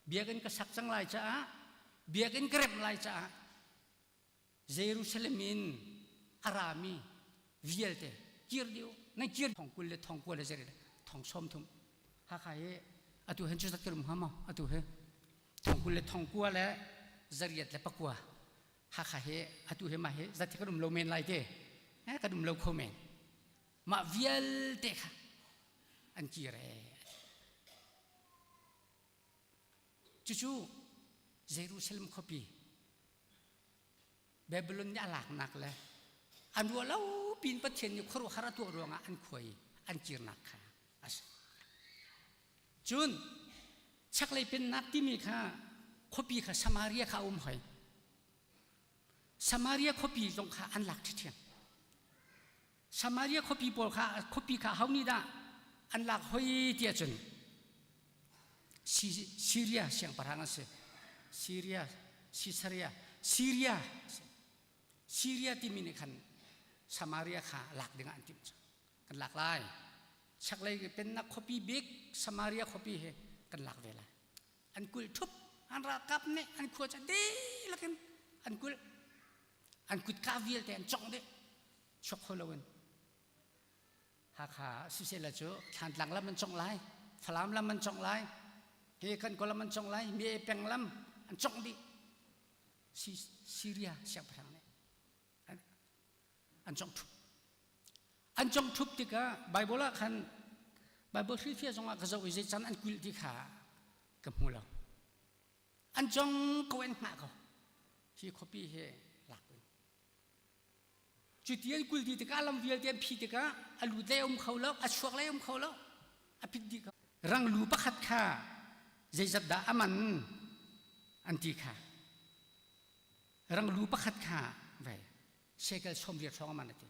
biakinn ka sak cang lai caah biakinn ka remh lai caah Jerusalem in a rami vialte kir dih u. Nan kir thong 20 le thong 9 le zerit thong 30 Hakha hi atu hen cu zat ka rum hnga maw atu hi thong 20 le thong 9 le zariat le pakua Hakha hi atu hi mah hi zat hi kan um lo men lai te eh kan um lo kho men mah vialte kha an kir ee Cucu Jerusalem khuapi Babylon nih a laknak le an ruah lo pin Pathian nih khuaruahhar a tuah ruangah an khua i an kirnak kha a si. Cun chaklei pennak timi kha khuapi kha Samaria kha a um hoi. Samaria khuapi zong kha an lak ṭhiṭhiam. Samaria khuapi pawl kha khuapi kha ho nih dah an lak hoi tiah cun Syria siangpahrang an si. Syria, Caesarea, Syria, Syria timi nih khan Samaria kha lak dingah an timh cang. Kan lak lai. Chaklei pennak khuapi bik Samaria khuapi hi kan lak ve lai. An kulh ṭhup, an ralkap nih an khua ca dihlak in an kulh. An kutka vialte an congh dih. Chuak kho loin Hakha siseh cu Thlantlang lam an congh lai, Falam lam an congh lai, he kan lam an congh lai, Mi peng lam an congh dih. Syria siangpahrang nih an congh ṭhup. An congh ṭhup tikah Bible ah khan Bible hrilhfiah zongah ka zoh i zei can an kulh ti kha ka hmu lo. An cong ko an hngah ko. Hi khuapi hi lak in Cuti an kul dih tikah lam vialte an phih tikah a lut lei a um kho lo, a chuak lei a um kho lo, a phit dih ko. Ranglu pakhat kha zeizat dah a man an ti kha. Ranglu pakhat kha vei shekel 80 hrawng a man a ti.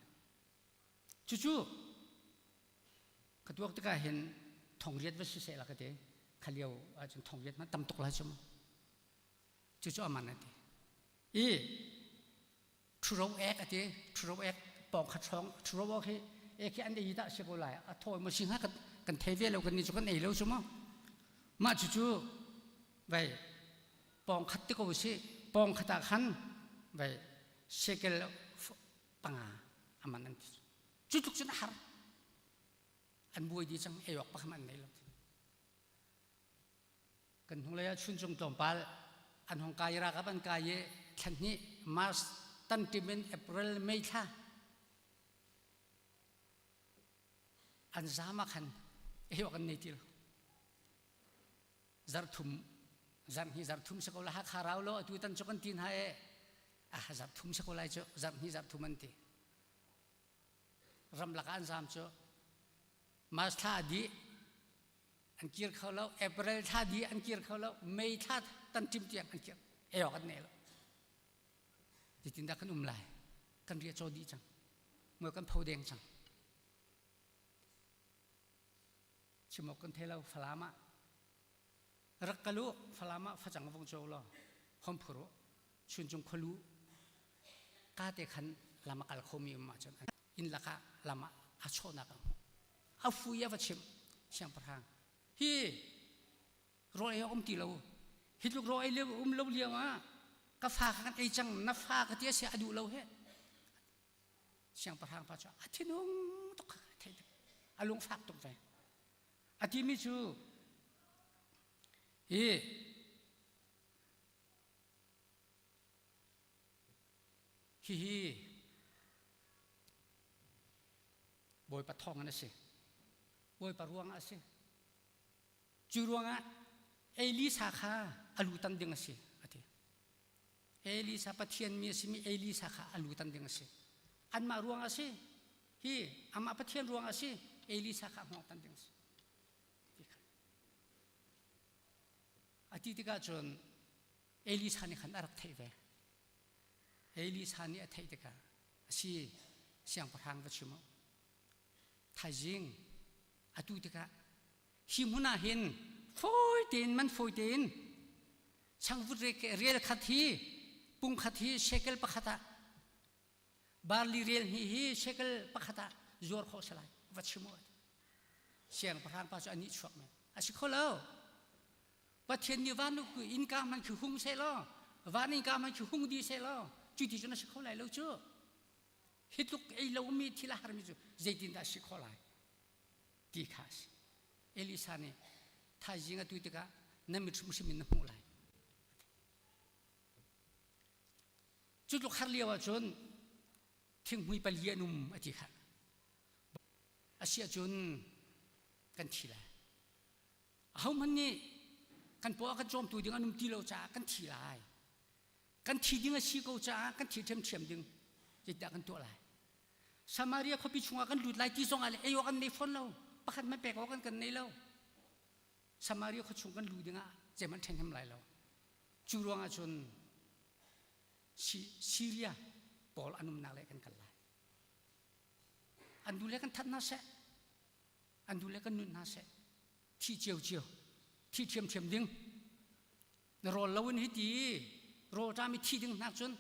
Cucu ka tuak tikah hin thong riat va si seh la ka ti. Kha lio ahcun thong riat hmanh tam tuk lai cu mu. Cucu a man a ti. I ṭhuro ek a ti ṭhuro ek pawng khat hrawng ṭhuro ek hi ek hi an ei dah si ko lai a thawi maw si hnga kan thei ve lo kan ni cu kan ei lo cu maw mah cucu vei pawng khat ti ko si pawng khat ah khan vei shekel panga a man an ti cu tluk cun a har an buai dih cang ei awk pakhat an nei lo Kan hnulei ah chuncung tlawmpal an hong kai ralkap an kai i thla hnih March tanṭim in April May thla an zaam ah khan. Ei awk an nei ti lo. Zarthum zarh hnih zarh thum si ko la Hakha rau lo atu tan cu kan ti hna e ah zarh thum si ko lai cu zarh hnih zarh thum an ti. Ramlak ah an zam cu March thla a dih an kir kho lo April thla dih an kir kho lo May thla tan ṭim tiang an kir ei awk an nei lo. Zeitindah kan um lai? Kan ria caw dih cang. Mual kan pho deng cang. Chim awk kan thei lo Falam ah. Rak kal u Falam ah facang vung caw law hom phur u. Chuncung khualu ka te khan lam a kal khomi um ahcun inn lakah lam ah a chawhnak a hmuh. A fui a va chimh siangpahrang. Hi rawl ei um ti lo hi tluk rawl ei um lo lio ah ka fa kha kan ei cang na fa ka ti a si a duh lo he siangpahrang pa cu a thinung tuk kha thei a lungfak tuk ve a timi cu hi hihi Bawipa thawng in a si Bawipa ruangah a si Cu ruangah Elisa kha a lu tan ding a si, a ti. Elisa Pathian mi a simi Elisa kha a lu tan ding a si. Anmah ruangah a si. Hi amah Pathian ruangah a si. Elisa kha a hngawng tan ding a si. A ti tikah cun Elisa nih khan a rak theih ve. Elisa nih a theih tikah a si siangpahrang va chim u. Thaizing atu tikah hi hmun ah hin fawi tein man fawi tein changvut rel khat hi pung khat hi shekel pakhat ah barli rel hnih hi shekel pakhat ah zuar khawh si lai va chim u siangpahrang pa cu a nih chuak men a si kho lo Pathian nih van innka hmanh khi hung seh law van innka hmanh khi hung dih seh law cu ti cun a si kho lai lo cu Hi tluk ei lomi thil a harmi cu zeitindah a si khawh lai ti kha a si. Elisa nih thaizing atu tikah na mit hrimhrim in na hmuh lai. Cu tluk har lio ahcun thinghmui pali an um a ti kha. A si ahcun kan thi lai. Ahohmanh nih kan paw a kan cawmtu ding an um ti lo caah kan thi lai. Kan thi ding a si ko caah kan thi ṭhiamṭhiam ding zeidah kan tuah lai? Samaria khuapi chungah kan lut lai ti zongah le ei awk an nei fawn lo. Pakhat hmanh pek awk an kan nei lo. Samaria khua chung kan lu dingah zeihmanh ṭhahnem lai lo. Cu ruangah cun Syria pawl an umnak le kan kal lai. An duh le kan that hna seh. An duh le kan nun hna seh. Thi cio cio, thi ṭhiamṭhiam ding. Na rawl lo in hiti rawlṭam i thi ding hna cun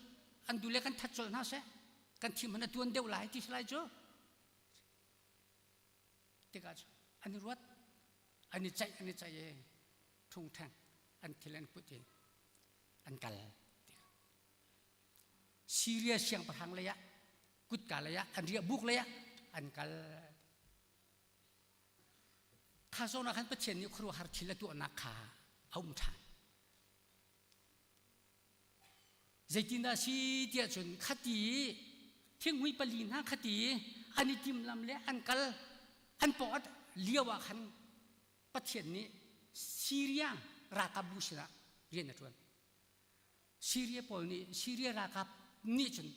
an duh le kan that colh hna seh kan thi hmanh a tuan deuh lai ti si lai cu tikah cu an i ruat an i ceih an i ceih i ṭhungṭheng an thil an put i an kal Syria siangpahrang lei ah kutka lei ah an riahbuk lei ah an kal Kha zawn ah khan Pathian nih khuaruahhar thil a tuahnak kha a um ṭhan. Zeitindah a si tiah cun khati thinghmui pali hna khati an i timlam le an kal an paw lio ah khan Pathian nih Syria ralkapbu sinah rian a ṭuan. Syria pawl nih Syria ralkap nih cun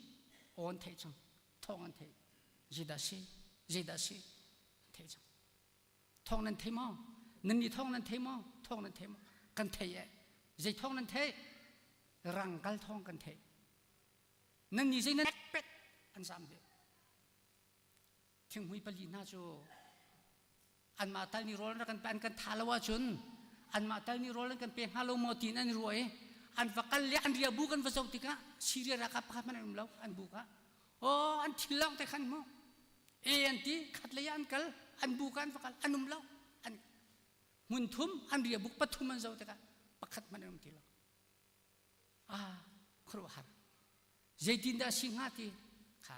aw an theih cang thawng an theih zeidah si zeidah si an theih cang thawng nan thei maw nan nih thawng nan thei maw thawng nan thei maw kan thei e zei thawng nan thei rang kal thawng kan thei nan nih zei nan pet an zam ve thinghmui pali hna cu anmah tal nih rawl an kan kan tha lo ahcun anmah tal nih rawl an kan pe hnga lo maw tiin an i ruah i an va kal le an ria bu kan va zoh tikah Syria ralkap pakhat hmanh an um lo an bu kha aw an thil lawng te khan mu e an ti khat lei ah an kal an bu ka an va kal an um lo an hmun thum an ria buk pathum an zoh tikah pakhat hmanh an um ti lo ah khuaruahhar zeitindah si hnga ti kha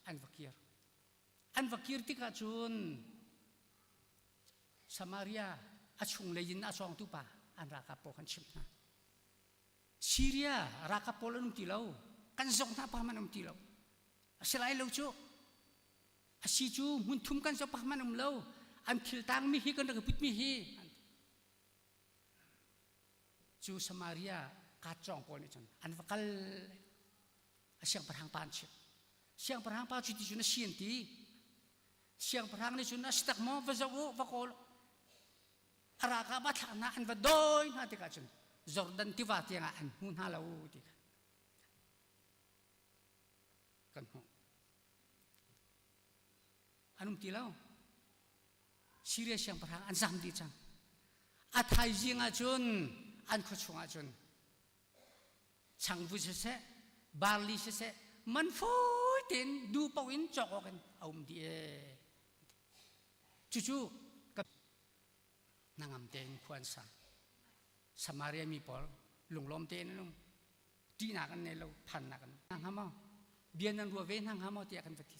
an va kir An va kir tikah cun Samaria a chunglei in a cawngtu pa an ralkap pawl kan chimh hna. Syria ralkap pawl an um ti lo. Kan zok hna pa man um ti lo. A si lai lo cu. A si cu hmun thum kan zok pa man um lo. An thil tangmi hi kan rak i putmi hi. Cu Samaria kaat cawng pawl nih cun an va kal a siangpahrang pa an chimh. Siangpahrang pa cu ti cun a si an ti. Siangpahrang nih cun a si tak maw va zoh u va kawl a ralkap a thlak hna an va dawi hna tikah cun Jordan tiva tiangah an hmu hna lo ti kha kan hmuh. An um ti lo. Syria siangpahrang an zam dih cang. A thaizing ah cun an khua chungah cun changvu siseh, barli siseh, man fawi tein duh paoh in cawk awk in a um dih ee. Cucu ka hnangam tein khua an sa. Samaria mi pawl lunglawm tein an um. Ṭihnak an nei lo, phannak an hna hnga maw? Bia nan ruah ve hna hnga maw tiah kan va ti.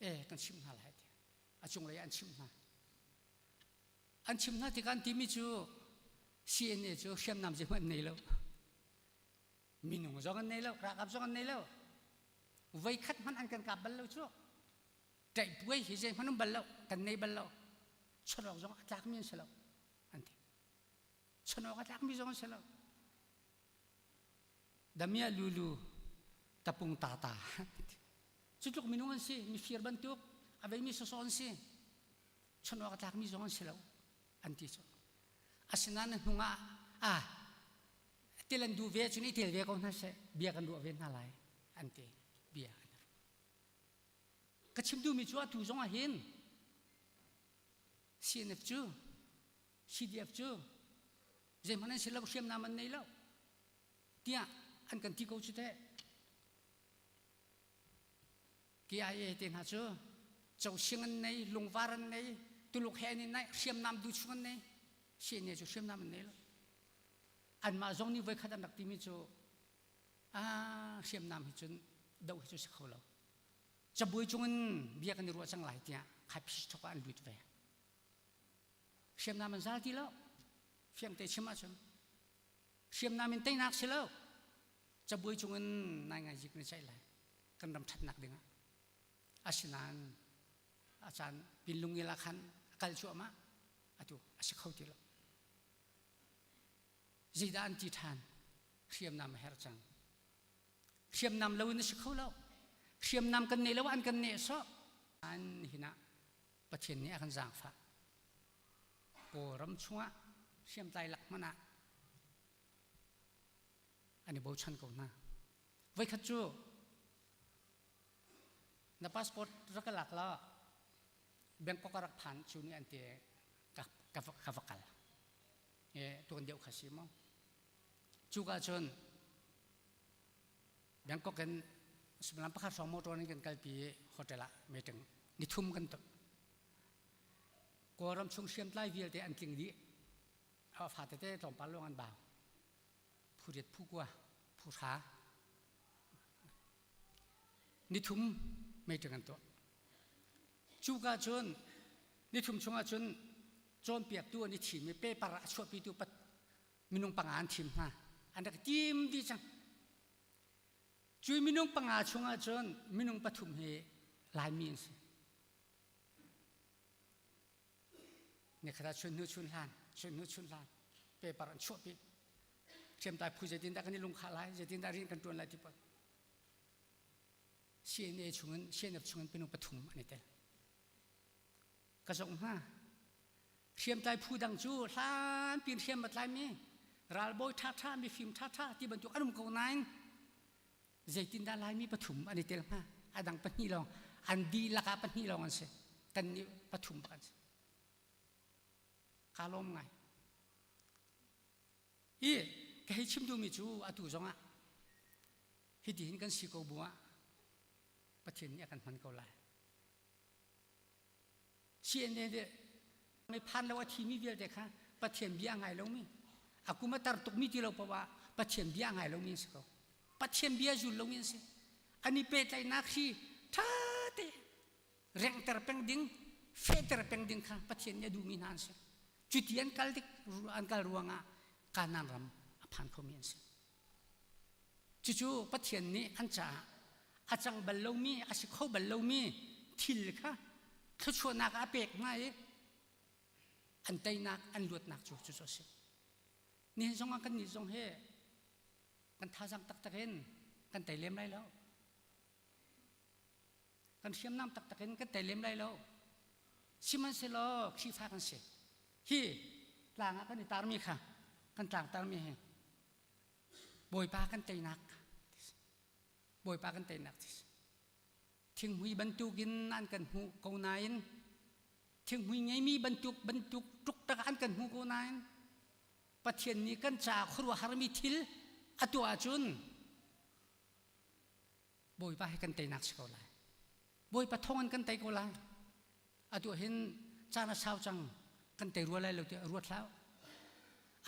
Eh, kan chimh hna lai tiah. A cunglei an chimh hna. An chimh hna tikah an timi cu CNA cu hriamnam zeihmanh an nei lo. Minung zong an nei lo, ralkap zong an nei lo. Voikhat hmanh an kan kap bal lo cu. Ṭaihpuai hi zeihmanh um bal lo, kan nei bal lo. Chon awk zong a tlakmi an si lo, an ti. Chon awk a tlakmi zong an si lo. Damia lulu tapung tata. Cu tluk minung an si, mifir bantuk, a veimi sawsawh an si. Chon awk a tlakmi zong an si lo, an ti cu. Asinain na hnung ah ah til an duh ve cun i tel ve ko hna seh, bia kan ruah ve hna lai, an ti. Bia an Ka chim duhmi cu atu zong ah hin CNF cu CDF cu zeihmanh an si lo hriamnam an nei lo tiah an kan ti ko cu teh. KIA te hna cu cosing an nei, lungvar an nei, Tuluk he an i naih, hriamnam du chung an nei. CNA cu hriamnam an nei lo. Anmah zong nih voikhat an rak timi cu ah hriamnam hi cun doh hi cu si kho lo. Cabuai cungin bia kan i ruah cang lai tiah khaiphi thok ah an lut ve. Hriamnam an zal ti lo. Fiangte chim ahcun hriamnam in teinak si lo. Cabuai cungin nai ngai zik na ceih lai. Kan ram ṭhatnak dingah. Asinain a caan pinlungil ah khan a kal cuahmah. Atu a si kho ti lo. Zeidah an ti ṭhan? Hriamnam a herh cang. Hriamnam lo in a si kho lo. Hriamnam kan nei lo an kan nehsawh. An hinah Pathian nih a kan zaangfah. Kawlram chungah hriamtlai lak hmanh ah an i bochan ko hna. Voikhat cu na passport rak ka lak la Bangkok a rak phan cu nih an ti ka, ka, ka va kal. E, tuan deuh kha si maw? Cuka cun Bangkok in suimilam pakhat hrawng motor in kan kalpi i hotel ah meeting nithum kan tuah. Kawlram chung hriamtlai vialte an tling dih. A fa tete tlawmpal lawng an bau. Phu riat phu kua, phu hra. Nithum meeting an tuah. Cuka cun nithum chungah cun cawnpiaktu an i thim i paper a chuahpitu minung panga an thim hna. An rak tim dih cang. Cui minung panga chungah cun minung pathum hi Laimi an si. Nikhat ah chun hnu chun hlan, chun hnu chun hlan paper an chuahpi. Hriamtlai phu zeitindah kan i lungkhah lai, zeitindah rian kan ṭuan lai ti pawl. CNA chungin, CNF chungin minung pathum an i tel. Ka zong hna. Hriamtlai phu dang cu hlan pin hriam a tlaimi ralbawi ṭhaṭha, mifim ṭhaṭha ti bantuk an um ko nain zeitindah Laimi pathum an i tel hnga? A dang pahnih lawng, an dihlak ah pahnih lawng an si. Kannih pathum bak an si. Kaa lawm ngai. I ka hei chim duhmi cu atu zongah hitihin kan si ko bu ah Pathian nih a kan hman ko lai. CNA nih mi phan lo a thimi vialte kha Pathian bia a ngai lomi a kum a tar tukmi ti lo paoh ah Pathian bia a ngai lomi an si ko. Pathian bia zul lomi an si. An i pehtlaihnak hi ṭha te renghter peng ding, fehter peng ding kha Pathian nih a duhmi hna an si. Cuti an kal dik an kal ruangah Kanaan ram a phan khomi an si. Cucu Pathian nih an caah a cang bal lomi, a si kho bal lomi thil kha. Thluachuahnak a pek hna i an teinak an luatnak cu cu cu a si. Nihin zong ah kan nih zong hi kan thazaang taktak in kan tei lem lai lo. Kan hriamnam taktak in kan tei lem lai lo. Sihmanhsehlaw Khrihfa kan si. Hi tlang ah kan i tarmi kha kan tlang tarmi hi Bawipa kan teinak Bawipa kan teinak ti thinghmui bantukin an kan hmuh ko nain thinghmui ngeimi bantuk bantuk tuk tak an kan hmuh ko nain Pathian nih kan caah khuaruahharmi thil a tuah ahcun Bawipa hi kan teinak si ko lai. Bawipa thawng in kan tei ko lai. Atu hin caan a sau cang kan tei rua lai lo tiah ruat hlah.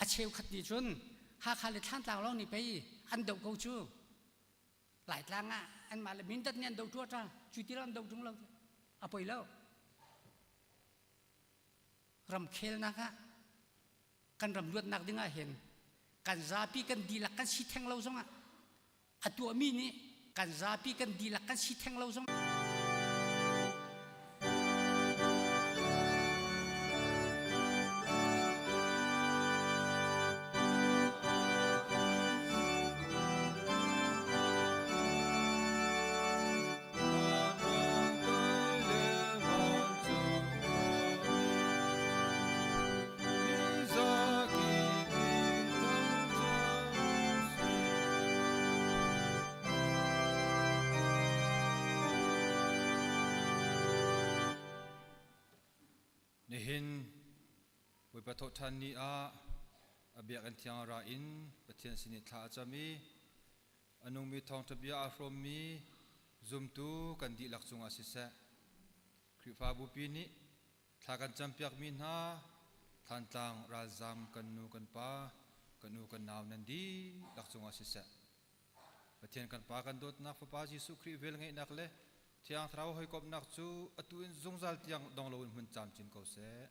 A cheukhat nih cun Hakha le Thlantlang lawng nih pei an doh ko cu. Laitlang ah anmah le Mindat nih an doh ṭuaṭa cu ti an doh ṭung lo a poi lo. Ramkhelnak ah kan ram luatnak ding ah hin kan zapi kan dihlak kan si theng lo zongah a tuahmi nih kan zapi kan dihlak kan si theng lo zong Nihin Bawipa thawhṭhan ni ah a biakinn thiang ra in Pathian sin i thla a cam i a nungmi thawngṭha bia aa hrawmmi zumtu kan dihlak cungah siseh Khrihfabupi nih Thla kan campiakmi hna Thantlang ralzam kan nu kan pa kan u kan nau nan dihlak cungah siseh Pathian kan Pa kan dawtnak Fapa Jesuh Khrih velngeihnak le Thiang Thlarau hawikomhnak cu atu in zungzal tiang dong loin hmun camcin ko seh.